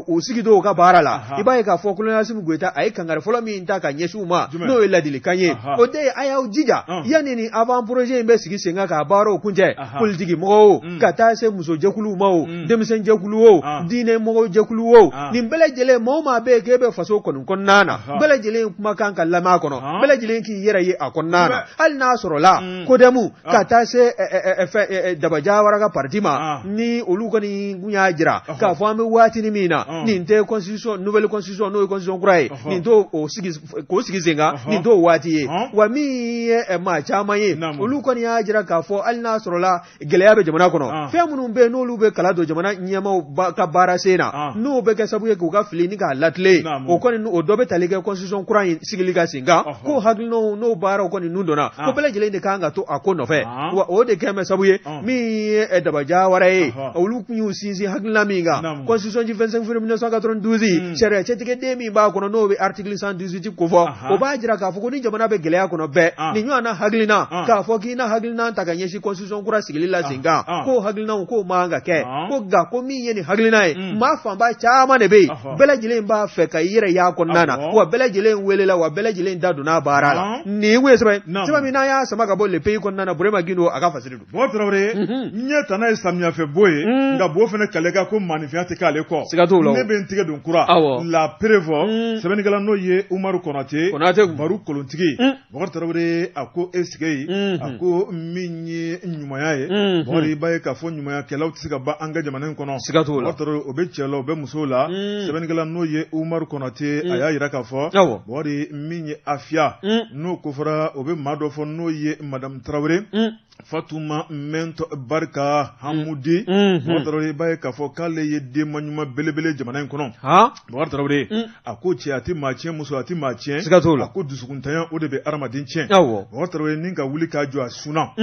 u sigi don u ka baara la i b'a ye k'a fɔ colonel Asimi Goyita a ye kangari fɔlɔ min ta ka ɲɛsin u ma n'o ye ladilikan ye o de ye a y'aw jija yanni ni avant projet in bɛ sigi sen kan k'a baaraw kuncɛ politiki mɔgɔw ka taa se musojɛkuluw ma o denmisɛnjɛkulu o diinɛ mɔgɔw jɛkulu o nin bɛɛ lajɛlen maa o maa bɛ yen k'e bɛ faso kɔni kɔnɔna na bɛɛ lajɛlen kumakan ka lamɛn a kɔnɔ bɛɛ lajɛlen k'i yɛrɛ ye a kɔnɔna na hali n'a sɔrɔla CODEM ka taa se Daba Jawara ka parti ma ni olu kɔni kun y'a jira k'a fɔ an bɛ waati min na nin tɛ constitution nouvelle constitution n'o ye constitution kura ye nin t'o sigi k'o sigi sen kan nin t'o waati ye wa min ye maa caman ye olu kɔni y'a jira k'a fɔ hali n'a sɔrɔla gɛlɛya bɛ jamana kɔnɔ fɛn minnu bɛ yen n'olu bɛ kala don jamana ɲɛmaaw ka baara sen na n'o bɛ kɛ sababu ye k'u ka fili ni k'a latilen o kɔni o dɔ bɛ tali kɛ constitution kura in sigili kan sen kan ko hakilinaw n'o baaraw kɔni nun donna ko bɛɛ lajɛlen de kan ka to a ko nɔfɛ wa o de kɛlen bɛ sababu ye min ye Daba Jawara ye olu tun y'u sinsin hakilina min kan constitution du 25 février 1992 sariya cɛtigɛden min b'a kɔnɔ n'o bɛ article 118 kofɔ o b'a jira k'a fɔ ko ni jamana bɛ gɛlɛya kɔnɔ bɛɛ nin ɲɔgɔnna hakilina k'a fɔ k'i na hakilina ta ka ɲɛsin constitution kura sigili la sen kan k'o hakilinaw k'o man ka kɛ ko nka ko min ye nin hakilina ye maa fanba caman de bɛ yen bɛɛ lajɛlen b'a fɛ ka i yɛrɛ y'a kɔnɔna na wa bɛɛ lajɛlen welela wa bɛɛ lajɛlen da donna a baara la nin kun ye sɛbɛn sɛbɛn min n'an y'a sama ka bɔ Le Pays kɔnɔna na Burema Gindo a ka fasiri don. Bɔkari Tarawele ɲɛ tana ye samiyɛfɛ bo ye nka bo fana kale kan ko maaninfinya tɛ k'ale kɔ. Siga t'o la ne bɛ n tigɛ don kura. La Preuve sɛbɛnnikɛla n'o ye Umaru Konate. Konate baro kolontigi. Bɔkari Tarawele a ko e sigi yen a ko min ye ɲumanya ye Bɔkari i b'a ye k'a fɔ ɲumanyakɛlaw tɛ se ka ban an ka jamana in kɔnɔ. Siga t'o la. Bɔkari Tarawele o bɛ cɛ la o bɛ musow la sɛbɛnnikɛla n'o ye Umaru Konate a y'a jira k'a fɔ. Bɔkari min ye Afiya n'o ko fɔra o bɛ maa dɔ fɔ n'o ye Madamu Tarawele. Fatuma Mɛntɔ Barika Hamudi Bɔkari Tarawele i b'a ye k'a fɔ k'ale ye denba ɲuman belebele jamana in kɔnɔ Bɔkari Tarawele a ko cɛ a tɛ maa tiɲɛ muso a tɛ maa tiɲɛ siga t'o la a ko dusukuntanya o de bɛ hadamaden tiɲɛ Bɔkari Tarawele ni ka wuli k'a jɔ a sunna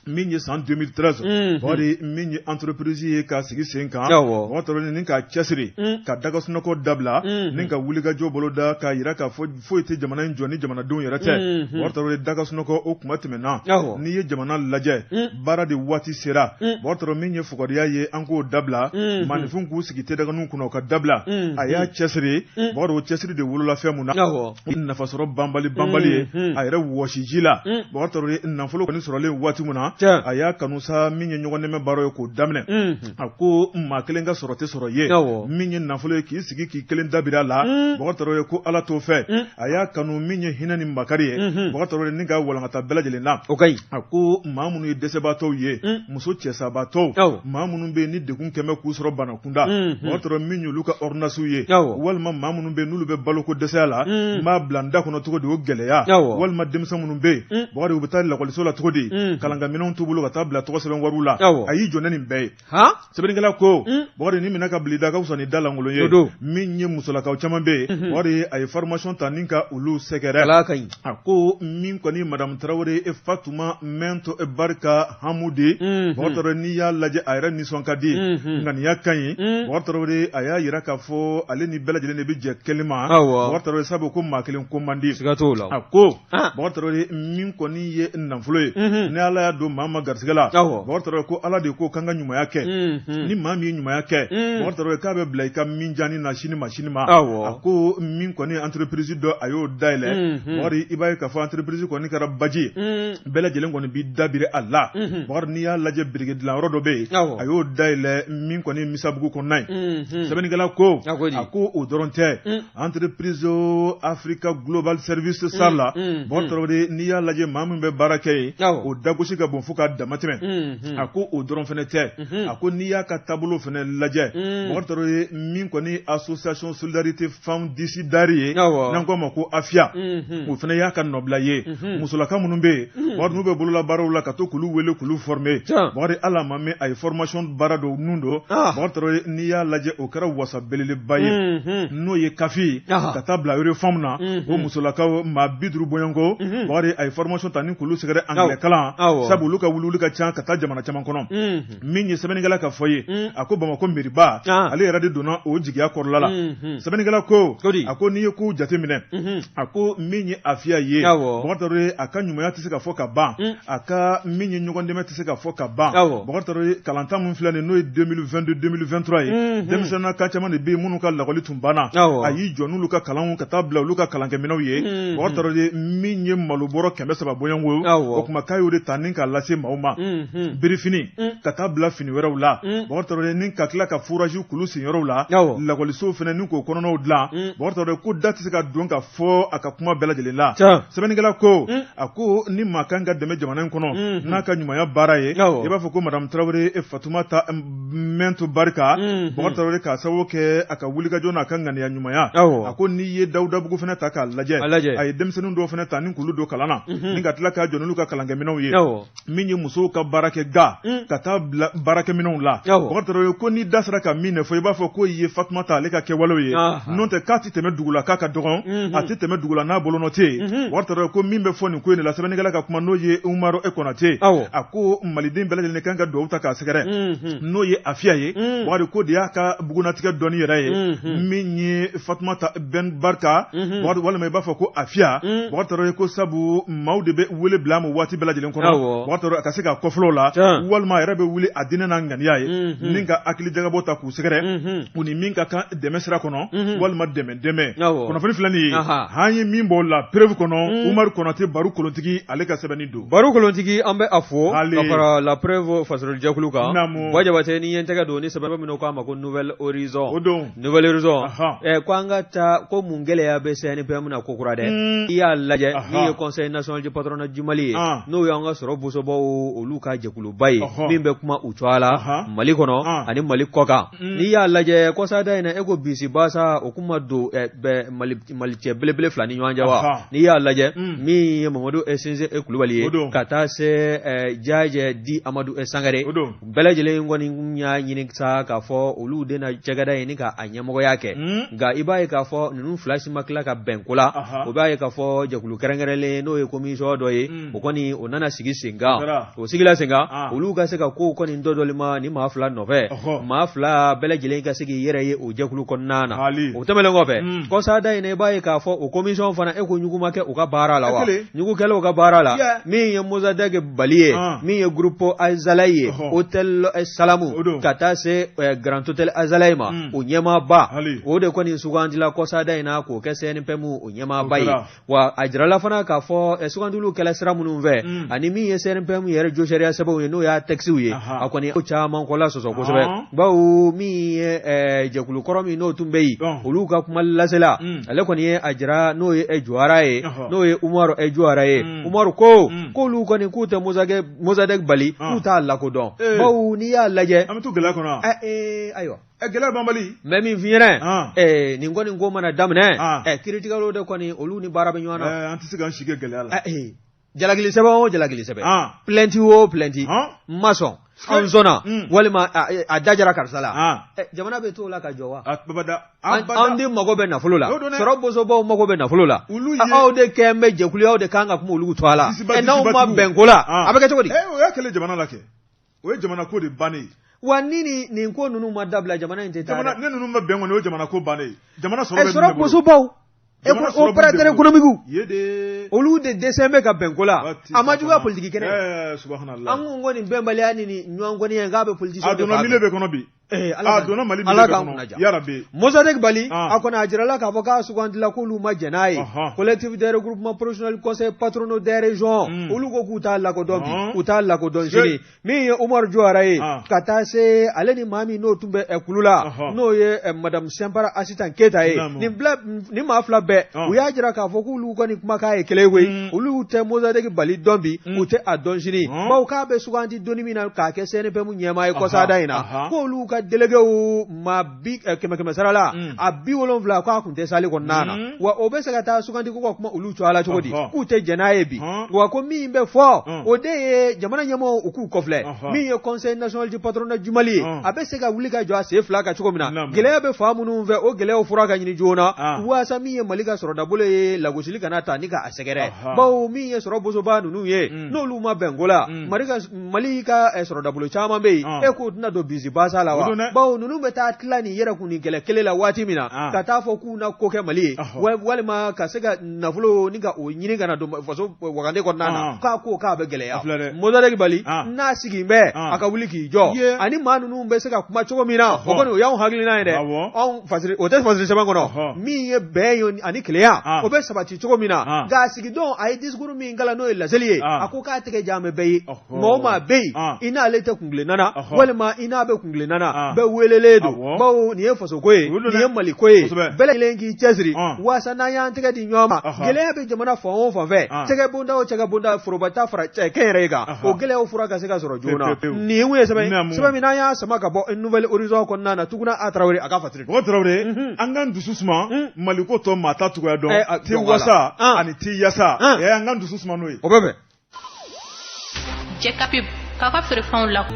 min ye san 2013 Bɔkari min ye entreprise ye k'a sigi sen kan Bɔkari Tarawele ni k'a cɛsiri ka dagasunɔgɔ dabila ni ka wulikajɔ boloda k'a jira k'a fɔ foyi tɛ jamana in jɔ ni jamanadenw yɛrɛ tɛ Bɔkari Tarawele daga sunɔgɔ o kuma tɛmɛna n'i ye jamana lajɛ baara de waati sera Bɔkari Tarawele min ye fugariya ye an k'o dabila maaninfin k'u sigi tedaganinw kunna o ka dabila a y'a cɛsiri Bɔkari o cɛsiri de wolola fɛn mun na nafasɔrɔ banbali banbali ye a yɛrɛ wɔsiji la Bɔkari Tarawele nafolo kɔni sɔrɔlen waati min na a y'a kanu sa min ye ɲɔgɔn dɛmɛ baara ye k'o daminɛ a ko maa kelen ka sɔrɔ tɛ sɔrɔ ye min ye nafolo ye k'i sigi k'i kelen dabiri a la Bɔkari Tarawele ko Ala t'o fɛ a y'a kanu min ye hinɛ ni makari ye Bɔkari Tarawele ni ka walankata bɛɛ lajɛlen na o ka ɲi a ko maa minnu ye dɛsɛbaatɔw ye muso cɛsabaatɔw maa minnu bɛ yen ni degun kɛmɛ k'u sɔrɔ bana kunda Bɔkari Tarawele min y'olu ka ordonnance ye walima maa minnu bɛ yen n'olu bɛ baloko dɛsɛya la n b'a bila n da kɔnɔ cogo di o gɛlɛya walima denmisɛn minnu bɛ yen Bɔkari u bɛ taa lakɔliso la cogo di kalankaminɛnw t'u bolo ka taa bila tɔgɔ sɛbɛn wariw la a y'i jɔ ni nin bɛɛ ye sɛbɛnnikɛla ko Bɔkari ni minɛ ka bila i da ka fisa ni da lankolon ye min ye musolakaw caman bɛ yen Bɔkari a ye formation ta ni ka olu sɛgɛrɛ a ko min kɔni madamu Tarawele Fatuma Mɛntɔ Barika Hamude Bɔkari Tarawele n'i y'a lajɛ a yɛrɛ nisɔn ka di ŋaniya ka ɲi Bɔkari Tarawele a y'a yira k'a fɔ ale ni bɛɛ lajɛlen de bɛ jɛ kelen ma Bɔkari Tarawele sabu ko maa kelen ko man di siga t'o la a ko Bɔkari Tarawele min kɔni ye nafolo ye ni Ala y'a don maa ma garisɛgɛ la Bɔkari Tarawele ko Ala de ko k'an ka ɲumanya kɛ ni maa min ye ɲumanya kɛ Bɔkari Tarawele k'a bɛ bila i ka minjani na sini ma sini ma a ko min kɔni entreprise dɔ a y'o dayɛlɛ Bɔkari i b'a ye k'a fɔ entreprise kɔni kɛra baji ye bɛɛ lajɛlen kɔni b'i dabiri a la Bɔkari n'i y'a lajɛ biriki dilanyɔrɔ dɔ bɛ yen a y'o dayɛlɛ min kɔni Misabugu kɔnɔna ye sɛbɛnnikɛla ko a ko o dɔrɔn tɛ entreprise Africa Global Service SA la Bɔkari Tarawele n'i y'a lajɛ maa min bɛ baara kɛ yen o dagosi ka bon fo k'a damatɛmɛ a ko o dɔrɔn fana tɛ a ko n'i y'a ka taabolo fana lajɛ Bɔkari Tarawele min kɔni association solidarité femmes d'ici dari ye n'an k'a ma ko AFIA o fana y'a ka nɔbila ye musolaka minnu bɛ yen Bɔkari n'u bɛ bololabaaraw la ka to k'olu wele k'olu former Bɔkari ala ma mɛn a ye formation baara dɔ nun don Bɔkari Tarawele n'i y'a lajɛ o kɛra wasa belebeleba ye n'o ye CAF ka taa bila Eurofam na o musolakaw maa 50 bɔɲɔgɔnko Bɔkari a ye formation ta ni k'olu sɛgɛrɛ anglais kalan sabu olu ka wuliwuli ka ca ka taa jamana caman kɔnɔ min ye sɛbɛnnikɛla ka fɔ ye a ko Bamakɔ meriba ale yɛrɛ de donna o jigiya kɔrɔla la sɛbɛnnikɛla ko a ko n'i ye kow jateminɛ a ko min ye AFIA ye Bɔkari Tarawele a ka ɲumanya tɛ se ka fɔ ka ban a ka min ye ɲɔgɔn dɛmɛ tɛ se ka fɔ ka ban Bɔkari Tarawele kalanta min filɛ nin n'o ye 2022 2023 ye denmisɛnninka caman de bɛ yen minnu ka lakɔli tun banna a y'i jɔ n'olu ka kalanw ka taa bila olu ka kalankɛminɛnw ye Bɔkari Tarawele min ye malobɔrɔ 300 bɔɲɔgɔnko o tuma k'a y'o de ta ni k'a lase maaw ma birifini ka taa bila fini wɛrɛw la Bɔkari Tarawele ni ka tila ka forage kulu sen yɔrɔw la lakɔlisow fana ni k'o kɔnɔnaw dilan Bɔkari Tarawele ko da tɛ se ka don ka fɔ a ka kuma bɛɛ lajɛlen la sɛbɛnnikɛla ko a ko ni maa kan ka dɛmɛ jamana in kɔnɔ n'a ka ɲumanya baara ye i b'a fɔ ko madame Tarawele Fatumata Mɛntu Barika Bɔkari Tarawele k'a sababu kɛ a ka wulikajɔ n'a ka ŋaniya ɲumanya a ko n'i ye Dawudabugu fana ta k'a lajɛ a ye denmisɛnnin dɔw fana ta ni k'olu don kalan na ni ka tila k'a jɔ n'olu ka kalankɛminɛnw ye min ye musow ka baarakɛ ga ka taa bila baarakɛminɛnw la Bɔkari Tarawele ko n'i da sera ka min fɔ i b'a fɔ k'o ye Fatumata ale ka kɛwalew ye n'o tɛ k'a tɛ tɛmɛ dugu la k'a ka dɔgɔn a tɛ tɛmɛ dugu la n'a bolonɔ tɛ yen Bɔkari Tarawele ko min bɛ fɔ nin ko in de la sɛbɛnnikɛla ka kuma n'o ye Umaru e Konate a ko maliden bɛɛ lajɛlen kan ka dugawu ta k'a sɛgɛrɛ n'o ye AFIA ye Bɔkari ko de y'a ka bugunnatigɛ dɔnni yɛrɛ ye min ye Fatumata Ben Barika walima i b'a fɔ ko AFIA Bɔkari Tarawele ko sabu maaw de bɛ wele bila a ma waati bɛɛ lajɛlen kɔnɔ Bɔkari Tarawele a ka se k'a kɔfilɛ o la walima a yɛrɛ bɛ wuli a diinɛ n'a ŋaniya ye ni ka hakili jagabɔ ta k'u sɛgɛrɛ u ni min ka kan dɛmɛ sira kɔnɔ walima dɛmɛ dɛmɛ kunnafoni filɛ nin ye an ye min bɔ la preuve kɔnɔ Umaru Konate Baru Kolontigi ale ka sɛbɛnni don Baru Kolontigi an bɛ a fo ka fara la preuve fasolijɛkulu kan Buwa Jabatɛ ni ye n tɛgɛ don ni sɛbɛn min k'a ma ko Nouvel Horizon o don Nouvel Horizon ko an ka taa ko mun gɛlɛya bɛ CNPM na ko kura dɛ i y'a lajɛ min ye Conseil national du patronat du Mali ye n'o y'an ka sɔrɔ bosobaw olu ka jɛkuluba ye min bɛ kuma u tɔgɔ la Mali kɔnɔ ani Mali kɔkan n'i y'a lajɛ kɔsada in na e ko bisibasa o kuma don Mali cɛ belebele fila ni ɲɔgɔn cɛ wa n'i y'a lajɛ min ye Mamadu Sinse Kulubali ye ka taa se Jajɛ dit Amadu Sangare bɛɛ lajɛlen kɔni y'a ɲini sa k'a fɔ olu de na cakɛda in ni ka a ɲɛmɔgɔya kɛ nka i b'a ye k'a fɔ ninnu fila si ma tila ka bɛn ko la o b'a ye k'a fɔ jɛkulu kɛrɛnkɛrɛnlen n'o ye commission dɔ ye o kɔni o nana sigi sen kan o sigila sen kan olu ka se ka kow kɔni dɔdɔli ma ni maa fila nɔfɛ maa fila bɛɛ lajɛlen ka se k'i yɛrɛ ye o jɛkulu kɔnɔna na o tɛmɛnen kɔfɛ kɔsada in i b'a ye k'a fɔ o commission fana e ko ɲugu ma kɛ u ka baara la wa ɲugu kɛla u ka baara la min ye Mozadɛki Bali ye min ye groupe Azalayi ye hôtel Salamu ka taa se Grand Hôtel Azalayi ma o ɲɛmaaba o de kɔni sugandila kɔsada in na k'o kɛ CNPM o ɲɛmaaba ye wa a jirala fana k'a fɔ sugandiliw kɛla sira minnu fɛ ani min ye CNPM yɛrɛ josariya sɛbɛnw ye n'o y'a tɛkisiw ye a kɔni ko caman kɔla sɔsɔ kosɛbɛ bawo min ye jɛkulu kɔrɔ min n'o tun bɛ yen olu ka kuma lasela ale kɔni ye a jira n'o ye Jawara ye n'o ye Umaru Jawara ye Umaru ko k'olu kɔni k'u tɛ Mozadɛki Bali k'u t'a lakodɔn bawo n'i y'a lajɛ an bɛ to gɛlɛya kɔnɔ ayiwa gɛlɛya banbali n bɛ min f'i ɲɛna nin kɔni ko mana daminɛ kiiritigɛlaw de kɔni olu ni baara bɛ ɲɔgɔn na an tɛ se k'an si kɛ gɛlɛya la jalakili sɛbɛn o jalakili sɛbɛn plainte o plainte n ma sɔn. An sɔnna walima a da jara karisa la. Jamana bɛ t'o la ka jɔ wa? Anw de mago bɛ nafolo la, sɔrɔ bosobaw mago bɛ nafolo la. Aw de kɛn bɛ jɛkulu, aw de kan ka kuma olu tɔgɔ la. N'aw ma bɛn ko la, a bɛ kɛ cogo di? O y'a kɛlen jamana la kɛ, o ye jamana ko de bannen ye. Wa ni nin ko ninnu ma dabila, jamana in tɛ taa dɛ. Ne ninnu ma bɛn kɔni, o ye jamana ko bannen ye. Jamana sɔrɔ bɛ sɔrɔ bosobaw, opérateur économique, olu de dɛsɛ bɛ ka bɛn ko la. A ma juguya politiki kɛnɛ. Subhanallah. An ko nin bɛnbaliya ni nin ɲɔgɔn kɔniya k'a bɛ politicien a donna milieu bɛɛ kɔnɔ bi. A donna Mali milieu bɛɛ kɔnɔ yarabi. Mosadek Bali, a kɔni a jirala k'a fɔ k'a sugandila k'olu ma jɛn n'a ye. Collectif des regroupements professionnels conseil patronaux des régions, olu ko k'u t'a lakodɔn bi, u t'a lakodɔn sini. Min ye Umaru Jawara ye, ka taa se ale ni maa min n'o tun bɛ kulu la, n'o ye madame Sɛnpara Asitan Keyita ye, nin maa fila bɛɛ, u y'a jira k'a fɔ k'olu kɔni kumakan ye kelen koyi. Olu tɛ Mosadek Bali dɔn bi, u tɛ a dɔn sini, bawo k'a bɛ sugandi donni min na k'a kɛ CNPM ɲɛmaa ye kɔsada in na, k'olu ka déléguéw maa bi kɛmɛ kɛmɛ sara la, a 70 k'a tun tɛ salle kɔnɔna na. Wa o bɛ se ka taa sugandi ko ka kuma olu tɔgɔ la cogo di? K'u tɛ jɛn n'a ye bi. Wa ko min bɛ fɔ, o de ye jamana ɲɛmɔgɔw u k'u kɔfilɛ. Min ye Conseil national du patronat du Mali ye, a bɛ se ka wuli ka jɔ a sen fila kan cogo min na, gɛlɛya bɛ fan minnu fɛ, o gɛlɛyaw fura ka ɲini joona, waasa min ye Mali ka sɔrɔdabolo ye, lagosili kana ta ni ka a sɛgɛrɛ. Bawo min ye sɔrɔ bosoba ninnu ye, n'olu ma bɛn ko la, Mali ka sɔrɔdabolo caman bɛ yen, e k'o tɛna don bisi basa la wa? Bawo ninnu bɛ taa tila nin yɛrɛ kun nin kɛlɛ kelen la waati min na, ka taa fɔ k'u na ko kɛ Mali ye, walima ka se ka nafolo ni ka o ɲini ka na don faso wagande kɔnɔna na, k'a ko k'a bɛ gɛlɛya. Mosadek Bali n'a sigi bɛ, a ka wuli k'i jɔ, ani maa ninnu bɛ se ka kuma cogo min na, o kɔni o y'anw hakilina ye dɛ. Anw fasiri o tɛ fasiri sɛbɛn kɔnɔ, min ye bɛn ye ani kelenya, o bɛ sabati cogo min na. Nka a sigidon, a ye discours min kalan, n'o ye laseli ye, a ko k'a tɛgɛ jan bɛ bɛɛ ye. Maa o maa bɛ yen, i n'ale tɛ kuntilenna na, walima i n'a bɛ kuntilenna na, bɛɛ welelen don, bawo nin ye fasoko ye, nin ye Maliko ye. Bɛɛ lajɛlen k'i cɛsiri waasa n'an y'an tɛgɛ di ɲɔgɔn ma, gɛlɛya bɛ jamana fan o fan fɛ, cakɛ bonda o cakɛ bonda, foroba ta fara kɛnyɛrɛye kan, o gɛlɛyaw fura ka se ka sɔrɔ joona. Nin ye sɛbɛn sɛbɛn min n'an y'a sama ka bɔ Nouvel Horizon kɔnɔna na, Tuguna A Tarawele a ka fasiri. O Tarawele, an k'an dusu suma. Maliko tɔ, maa t'a cogoya dɔn, ti wasa ani ti yasa, an k'an dusu suma n'o ye. O bɛ bɛn. Jɛ ka pub k'aw ka feerefɛnw la.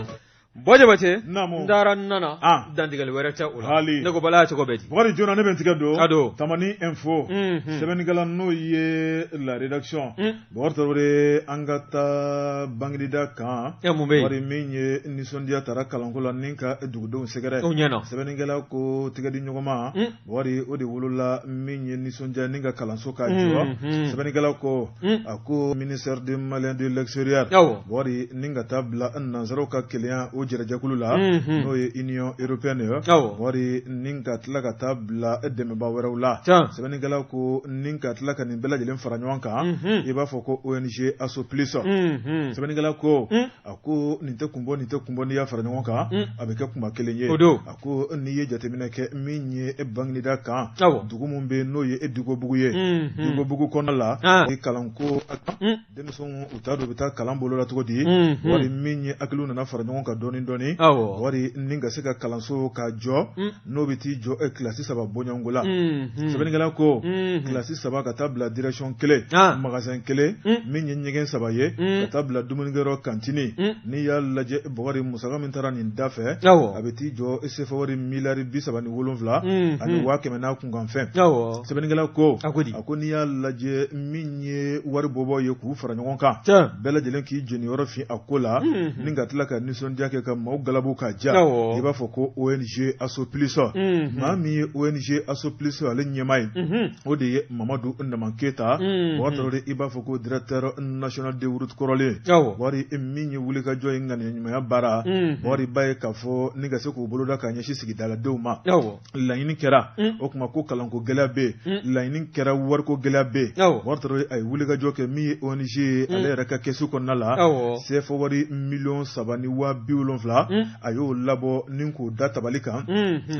Bɔ Jabate, n taara n nana, dantigɛli wɛrɛ tɛ o la. Ne ko Bala cogo bɛ di? Bukari joona, ne bɛ n tigɛ don. Ka don. Tamani Info. Sɛbɛnnikɛla n'o ye la rédaction. Bukari Tarawele, an ka taa Banginida kan. E mun bɛ yen? Bukari, min ye nisɔndiya taara kalanko la ni ka dugudenw sɛgɛrɛ. O ɲɛna. Sɛbɛnnikɛla ko tigɛdi ɲɔgɔnma. Bukari, o de wolola min ye nisɔndiya ni ka kalanso ka jɔ. Sɛbɛnnikɛla ko a ko ministère des Maliens de l'extérieur, Bukari, ni ka taa bila nansaraw ka kelenya o jɛrɛjɛkulu la, n'o ye Union européenne ye, Bukari, ni ka tila ka taa bila dɛmɛbaa wɛrɛw la. Sɛbɛnnikɛla ko ni ka tila ka nin bɛɛ lajɛlen fara ɲɔgɔn kan, i b'a fɔ ko ONG Asso Plus. Sɛbɛnnikɛla ko a ko nin tɛ kunbɔ, nin tɛ kunbɔ, n'i y'a fara ɲɔgɔn kan, a bɛ kɛ kunba kelen ye. A ko n'i ye jateminɛ kɛ min ye e Banginida kan, dugu min bɛ n'o ye e Dikobugu ye, Dikobugu kɔnɔna la, kalanko, denmisɛnw u t'a dɔn u bɛ taa kalan bolo la cogo di. Wari min ye hakiliw nana fara ɲɔgɔn kan dɔɔnin dɔɔnin, wari ni ka se ka kalanso ka jɔ, n'o bɛ t'i jɔ kilasi 3 bɔɲɔgɔnko la. Sɛbɛnnikɛla ko kilasi 3 ka taa bila direction kelen, magasin kelen, min ye ɲɛgɛn 3 ye, ka taa bila dumunikɛyɔrɔ cantine. N'i y'a lajɛ Bukari, musaka min taara nin da fɛ, a bɛ t'i jɔ sefa wari miliyari 37 ani 100 n'a kunkanfɛn. Sɛbɛnnikɛla ko a ko n'i y'a lajɛ min ye wari bɔbɔ ye k'u fara ɲɔgɔn kan, bɛɛ lajɛlen k'i jeniyɔrɔ fin a ko la, ni ka tila ka nisɔndiya kɛ ka maaw galabu ka ja, i b'a fɔ ko ONG Asso Plus. Maa min ye ONG Asso Plus ale ɲɛmaa ye, o de ye Mamadu Naman Keyita. Bukari Tarawele, i b'a fɔ ko directeur national de route kɔrɔlen. Wari min ye wulikajɔ ye, ŋaniya ɲumanya baara, Bukari b'a ye k'a fɔ ni ka se k'u boloda ka ɲɛsin sigidaladenw ma. Laɲini kɛra o tuma ko kalanko gɛlɛya bɛ yen, laɲini kɛra wariko gɛlɛya bɛ yen. Bukari Tarawele, a ye wulikajɔ kɛ min ye ONG ye, ale yɛrɛ ka kɛsu kɔnɔna la, CFA wari 3,7 millions, a y'o labɔ ni k'o da tabali kan,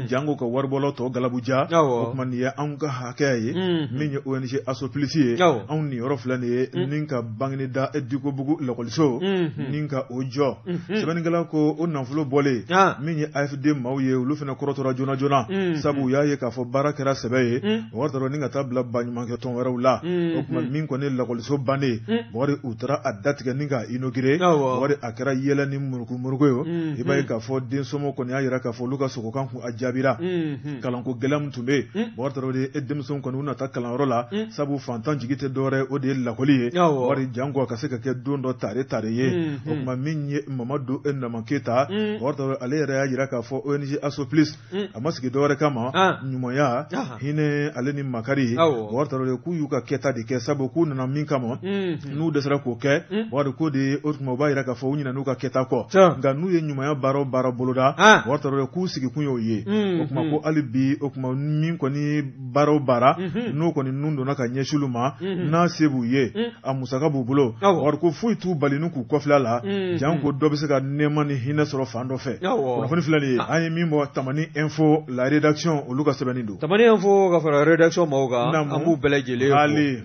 janko ka waribɔlaw tɔ galabuja. O tuma nin ye anw ka hakɛ ye, min ye ONG Asso Plus ye, anw niyɔrɔ filɛ nin ye ni ka Banginida Dikobugu lakɔliso ni ka o jɔ. Sɛbɛnnikɛla ko o nafolo bɔlen, min ye AFD maaw ye, olu fana kɔrɔtɔra joona joona, sabu u y'a ye k'a fɔ baara kɛra sɛbɛ ye. Bukari Tarawele, ni ka taa bila baɲumankɛ tɔn wɛrɛw la. O tuma min kɔni lakɔliso bannen, Bukari, u taara a datigɛ ni k'a inaugurer. Bukari, a kɛra yɛlɛ ni murukumuruku ye. don, i b'a ye k'a fɔ densomɔgɔw kɔni y'a jira k'a fɔ olu ka sogokan kun a jaabira. Kalanko gɛlɛya min tun bɛ yen, Bubakari Tarawele, e denmisɛnw kɔni u na taa kalanyɔrɔ la, sabu fantan jigi tɛ dɔwɛrɛ o de ye lakɔli ye, wari janko a ka se ka kɛ don dɔ tare tare ye. O tuma min ye Mamadu Nama Keyita, Bubakari Tarawele, ale yɛrɛ y'a jira k'a fɔ ONG Asoplus a ma sigi dɔwɛrɛ kama, ɲumanya, hinɛ ale ni makari. Bubakari Tarawele, k'u y'u ka kɛta de kɛ, sabu k'u nana min kama, n'u dɛsɛra k'o kɛ, Bubakari, k'o de o tuma o b'a jira k'a fɔ u ɲinɛn'u ka kɛta kɔ. Nka n'u ye ɲumanya baara o baara boloda, Bubakari Tarawele, k'u sigikun y'o ye. O tuma ko hali bi, o tuma min kɔni baara o baara n'o kɔni nun donna ka ɲɛsin olu ma, n'a se b'u ye, a musaka b'u bolo, Bubakari, ko foyi t'u bali n'u k'u kɔfilɛ la, janko dɔ bɛ se ka nɛɛma ni hinɛ sɔrɔ fan dɔ fɛ. Kunnafoni filɛ nin ye, an ye min bɔ Tamani Info la rédaction, olu ka sɛbɛnni don. Tamani Info ka fara rédaction maaw kan, an b'u bɛɛ lajɛlen fo.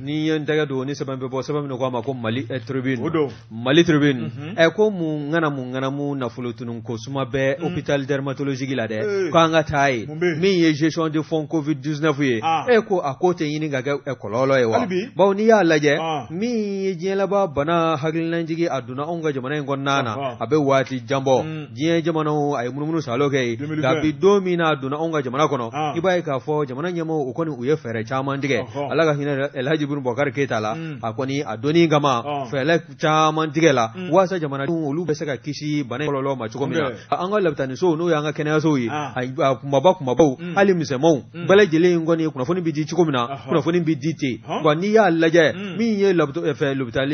Ni ye n tɛgɛ don ni sɛbɛn bɛ bɔ, sɛbɛn min ko a ma ko Mali Tribune, o don. Mali Tribune ɛ ko mun ŋana mun ŋanamu nafolo tunun ko suma bɛ hôpital dermatologique la dɛ, ko an ka taa yen. Min ye gestion de fonds Covid 19 ye, e ko a ko tɛ ɲini ka kɛ kɔlɔlɔ ye wa? Bawo n'i y'a lajɛ, min ye diɲɛ laban bana hakilinajigi a donna anw ka jamana in kɔnɔna na, a bɛ waati jan bɔ. Diɲɛ jamanaw a ye munumunu salo kɛ yen, nka bi don min na a donna anw ka jamana kɔnɔ, i b'a ye k'a fɔ jamana ɲɛmaaw o kɔni u ye fɛɛrɛ caman tigɛ. Ala ka hinɛ Elhaji Ibrahim Bubakari Keyita la, a kɔni a donni kama fɛɛrɛ caman tigɛ la walasa jamanadenw olu bɛ se ka kisi bana kɔlɔlɔ ma cogo min na. An ka labitanisow, n'o y'an ka kɛnɛyasow ye, a kunbaba kunbabaw hali misɛnmanw bɛɛ lajɛlen kɔni kunnafoni bɛ di cogo min na, kunnafoni bɛ di ten. Wa n'i y'a lajɛ, min ye l'hôpital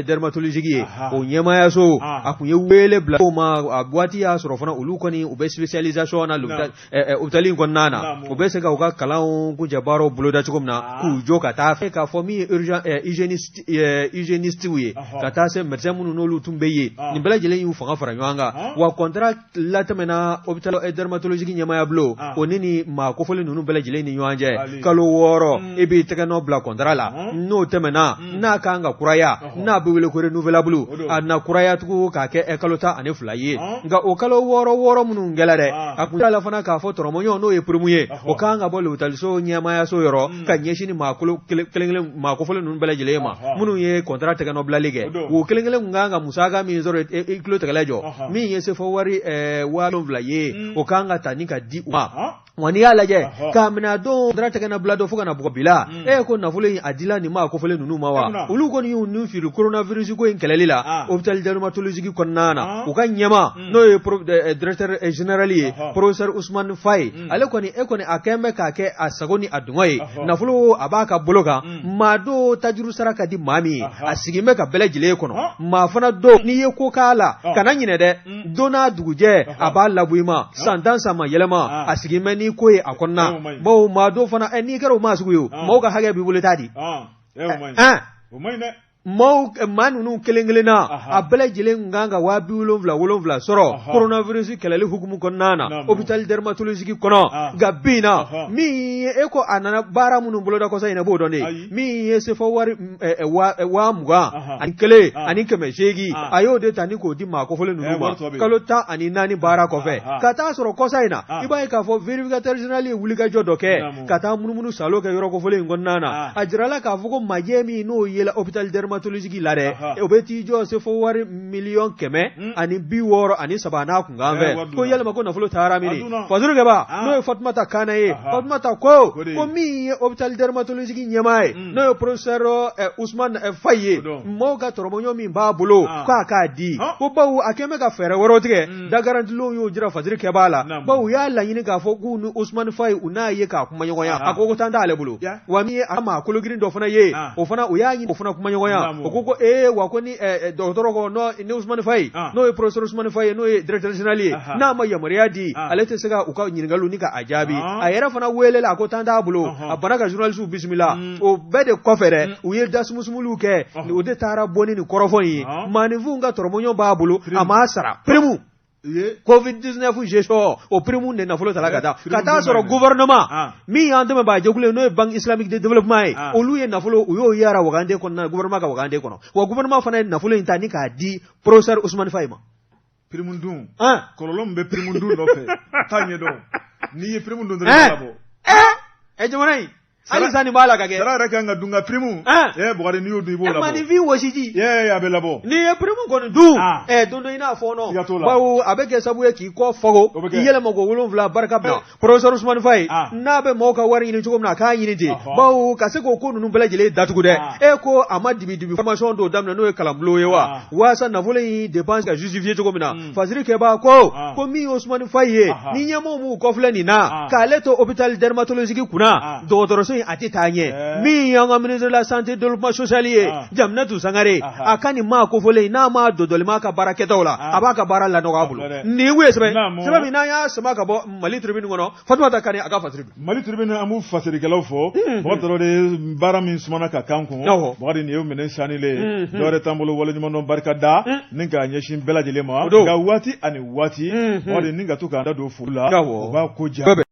dermatologique ye, o ɲɛmaayaso a tun ye wele bila o ma. A waati y'a sɔrɔ fana olu kɔni u bɛ spécialisation na hôpital in kɔnɔna na, u bɛ se ka u ka kalanw kuncɛ baaraw boloda cogo min na, k'u jɔ ka taa fɛ k'a fɔ min ye urgent hygiéniste ye, ka taa se médecin minnu n'olu tun bɛ yen, nin bɛɛ lajɛlen y'u fanga fara ɲɔgɔn kan. Wa contrat latɛmɛna hôpital dermatologique ɲɛmaaya bulon o ni ni maa kofɔlen ninnu bɛɛ lajɛlen ni ɲɔgɔn cɛ, kalo 6 e b'i tɛgɛ nɔ bila contrat la. N'o tɛmɛna, n'a kan ka kuraya, n'a bɛ wele ko renouvelable, a na kuraya tugun k'a kɛ kalo 12 ye. Nka o kalo 6 6 minnu kɛla dɛ, a kun la fana k'a fɔ tɔrɔmɔɲɔ, n'o ye prime ye, o kan ka bɔ l'hôpitalso ɲɛmaayaso yɔrɔ ka ɲɛsin ni maa kolo kelen kelen maa kofɔlen ninnu bɛɛ lajɛlen ma minnu ye contrat tɛgɛnɔ bilali kɛ. O kelen kelen kun kan ka musaka min sɔrɔ, i tulo tɛgɛla jɔ, min ye sefa wari 7000 ye, o kan ka ta ni ka di u ma. Wa n'i y'a lajɛ, k'a minɛ don contrat tɛgɛnɔ bila don fo ka na bugɔ bi la, e ko nafolo in a dila nin maa kofɔlen ninnu ma wa? Olu kɔni y'u nun fili coronavirus ko in kɛlɛli la hôpital dermatologique kɔnɔna na. U ka ɲɛmaa, n'o ye directeur général ye, professeur Ousmane Faye, ale kɔni e kɔni a kɛn bɛ k'a kɛ a sago ni a dungɔ ye. Nafolo a b'a ka bolo kan. Maa dɔw tajuru sara ka di maa min ye, a sigin bɛ ka bɛɛ lajɛlen kɔnɔ. Maa fana don, n'i ye ko k'a la, kana ɲinɛ dɛ, don n'a dugujɛ a b'a labɔ i ma. San tan san ma yɛlɛma, a sigin bɛ n'i ko ye a kɔnɔna. Bawo maa dɔw fana, n'i kɛra o maa sugu ye, maaw ka hakɛ b'i bolo t'a di. Maaw maa ninnu kelen kelen na, a bɛɛ lajɛlen kun kan ka 77 77 sɔrɔ coronavirus kɛlɛli hukumu kɔnɔna na hôpital dermatologique kɔnɔ. Nka bi na min ye e ko a nana baara minnu boloda kɔsa in na, b'o dɔn de. Min ye sefa wari 21,800, a y'o de ta ni k'o di maa kofɔlen ninnu ma kalo 14 baara kɔfɛ. Ka taa sɔrɔ kɔsa in na, i b'a ye k'a fɔ vérificateur général ye wulikajɔ dɔ kɛ ka taa munumunu salo kɛ yɔrɔ kofɔlen in kɔnɔna na. A jirala k'a fɔ ko majɛ min n'o yela hôpital dermatologique la dɛ, o bɛ t'i jɔ sefa wari 163 miliyɔn n'a kunkan fɛ. Ko yalima ko nafolo taara min? Fasirikɛba, n'o ye Fatumata Kana ye, Fatumata ko ko min ye hôpital dermatologique ɲɛmaa ye, n'o ye professeur Ousmane Faye ye, maaw ka tɔrɔmɔɲɔ min b'a bolo, k'a k'a di, ko bawo a kɛn bɛ ka fɛɛrɛ wɛrɛw tigɛ. Da garantilenw y'o jira Fasirikɛba la, bawo u y'a laɲini k'a fɔ k'u ni Ousmane Faye u n'a ye k'a kumaɲɔgɔnya. A ko ko tan t'ale bolo. Wa min ye a maa kologirin dɔ fana ye, o fana u y'a ɲini o fana kumaɲɔgɔnya. O ko ko ee wa ko ni dɔgɔtɔrɔ ko ni Ousmane Faye, n'o ye professeur Ousmane Faye, n'o ye directeur général ye, n'a ma yamaruya di, ale tɛ se ka u ka ɲininkaliw ni ka a jaabi. A yɛrɛ fana welela, a ko tan t'a bolo. A bana ka journaliste bisimila. O bɛɛ de kɔfɛ dɛ, u ye dasumusumuniw kɛ, o de taara bɔ ni nin kɔrɔfɔ in ye. Maaninfinw ka tɔrɔmɔɲɔ b'a bolo, a m'a sara. Prime Covid 19 gestion, o prime de nafolo tala ka taa ka taa sɔrɔ gouvernement min y'an dɛmɛbaa jɛkulu ye, n'o ye Banque islamique de développement ye, olu ye nafolo u y'o yara wagande kɔnɔna, gouvernement ka wagande kɔnɔ. Wa gouvernement fana ye nafolo in ta ni k'a di professeur Ousmane Faye ma. Prime dun, kɔlɔlɔ min bɛ prime dun nɔfɛ, t'a ɲɛdɔn. N'i ye prime dun dɔrɔn, i b'a labɔ. Ɛ jamana in. Halisa nin b'a la ka kɛ. Sara yɛrɛ kan ka dun nka prime. Ee Bukari n'i y'o dun i b'o labɔ. Maaninfin wɔsiji. Ee a bɛ labɔ. N'i ye prime kɔni dun. Ɛɛ don dɔ i n'a fɔɔnɔ. Siga t'o la. Bawo a bɛ kɛ sababu ye k'i kɔ fago. O bɛ kɛ. I yɛlɛma ko wolonwula barika bila. Professeur Usumani Faye. N'a bɛ maaw ka wari ɲini cogo min na a k'a ɲini ten. Bawo ka se k'o ko ninnu bɛɛ lajɛlen datugu dɛ. E ko a ma dibi dibi formation dɔw daminɛ n'o ye kalanbulon ye wa. Waasa nafolo in dépense ka justifier cogo min na. Fasiri kɛbaa ko. Ko min ye Usumani Faye ye. Ni ɲɛmaaw m'u kɔfilɛ nin na. K'ale to hôpital dermatologique kunna. Dɔgɔtɔrɔso in a tɛ taa ɲɛ. Min y'an ka ministre de la santé développement social ye. Jaminatu Sangare. A ka nin maa kofɔlen in n'a m'a dɔdɔlima ka baara kɛtaw la. A b'a ka baara lanɔgɔ a bolo. Nin kun ye sɛbɛn ye. Sɛbɛn min n'an y'a sama ka bɔ Mali Tribune kɔnɔ Fatumata Kane a ka fasiri don. Mali Tribune an b'u fasirikɛlaw fo. Mɔgɔ Tarawele baara min sumana ka k'an kun. Bukari nin ye minɛn sanilen ye. Dɔwɛrɛ t'an bolo waleɲumandɔn barika da. Ni k'a ɲɛsin bɛɛ lajɛlen ma. Nka waati ani waati. Bukari ni ka to k'an da don foli la. O b'a ko diya.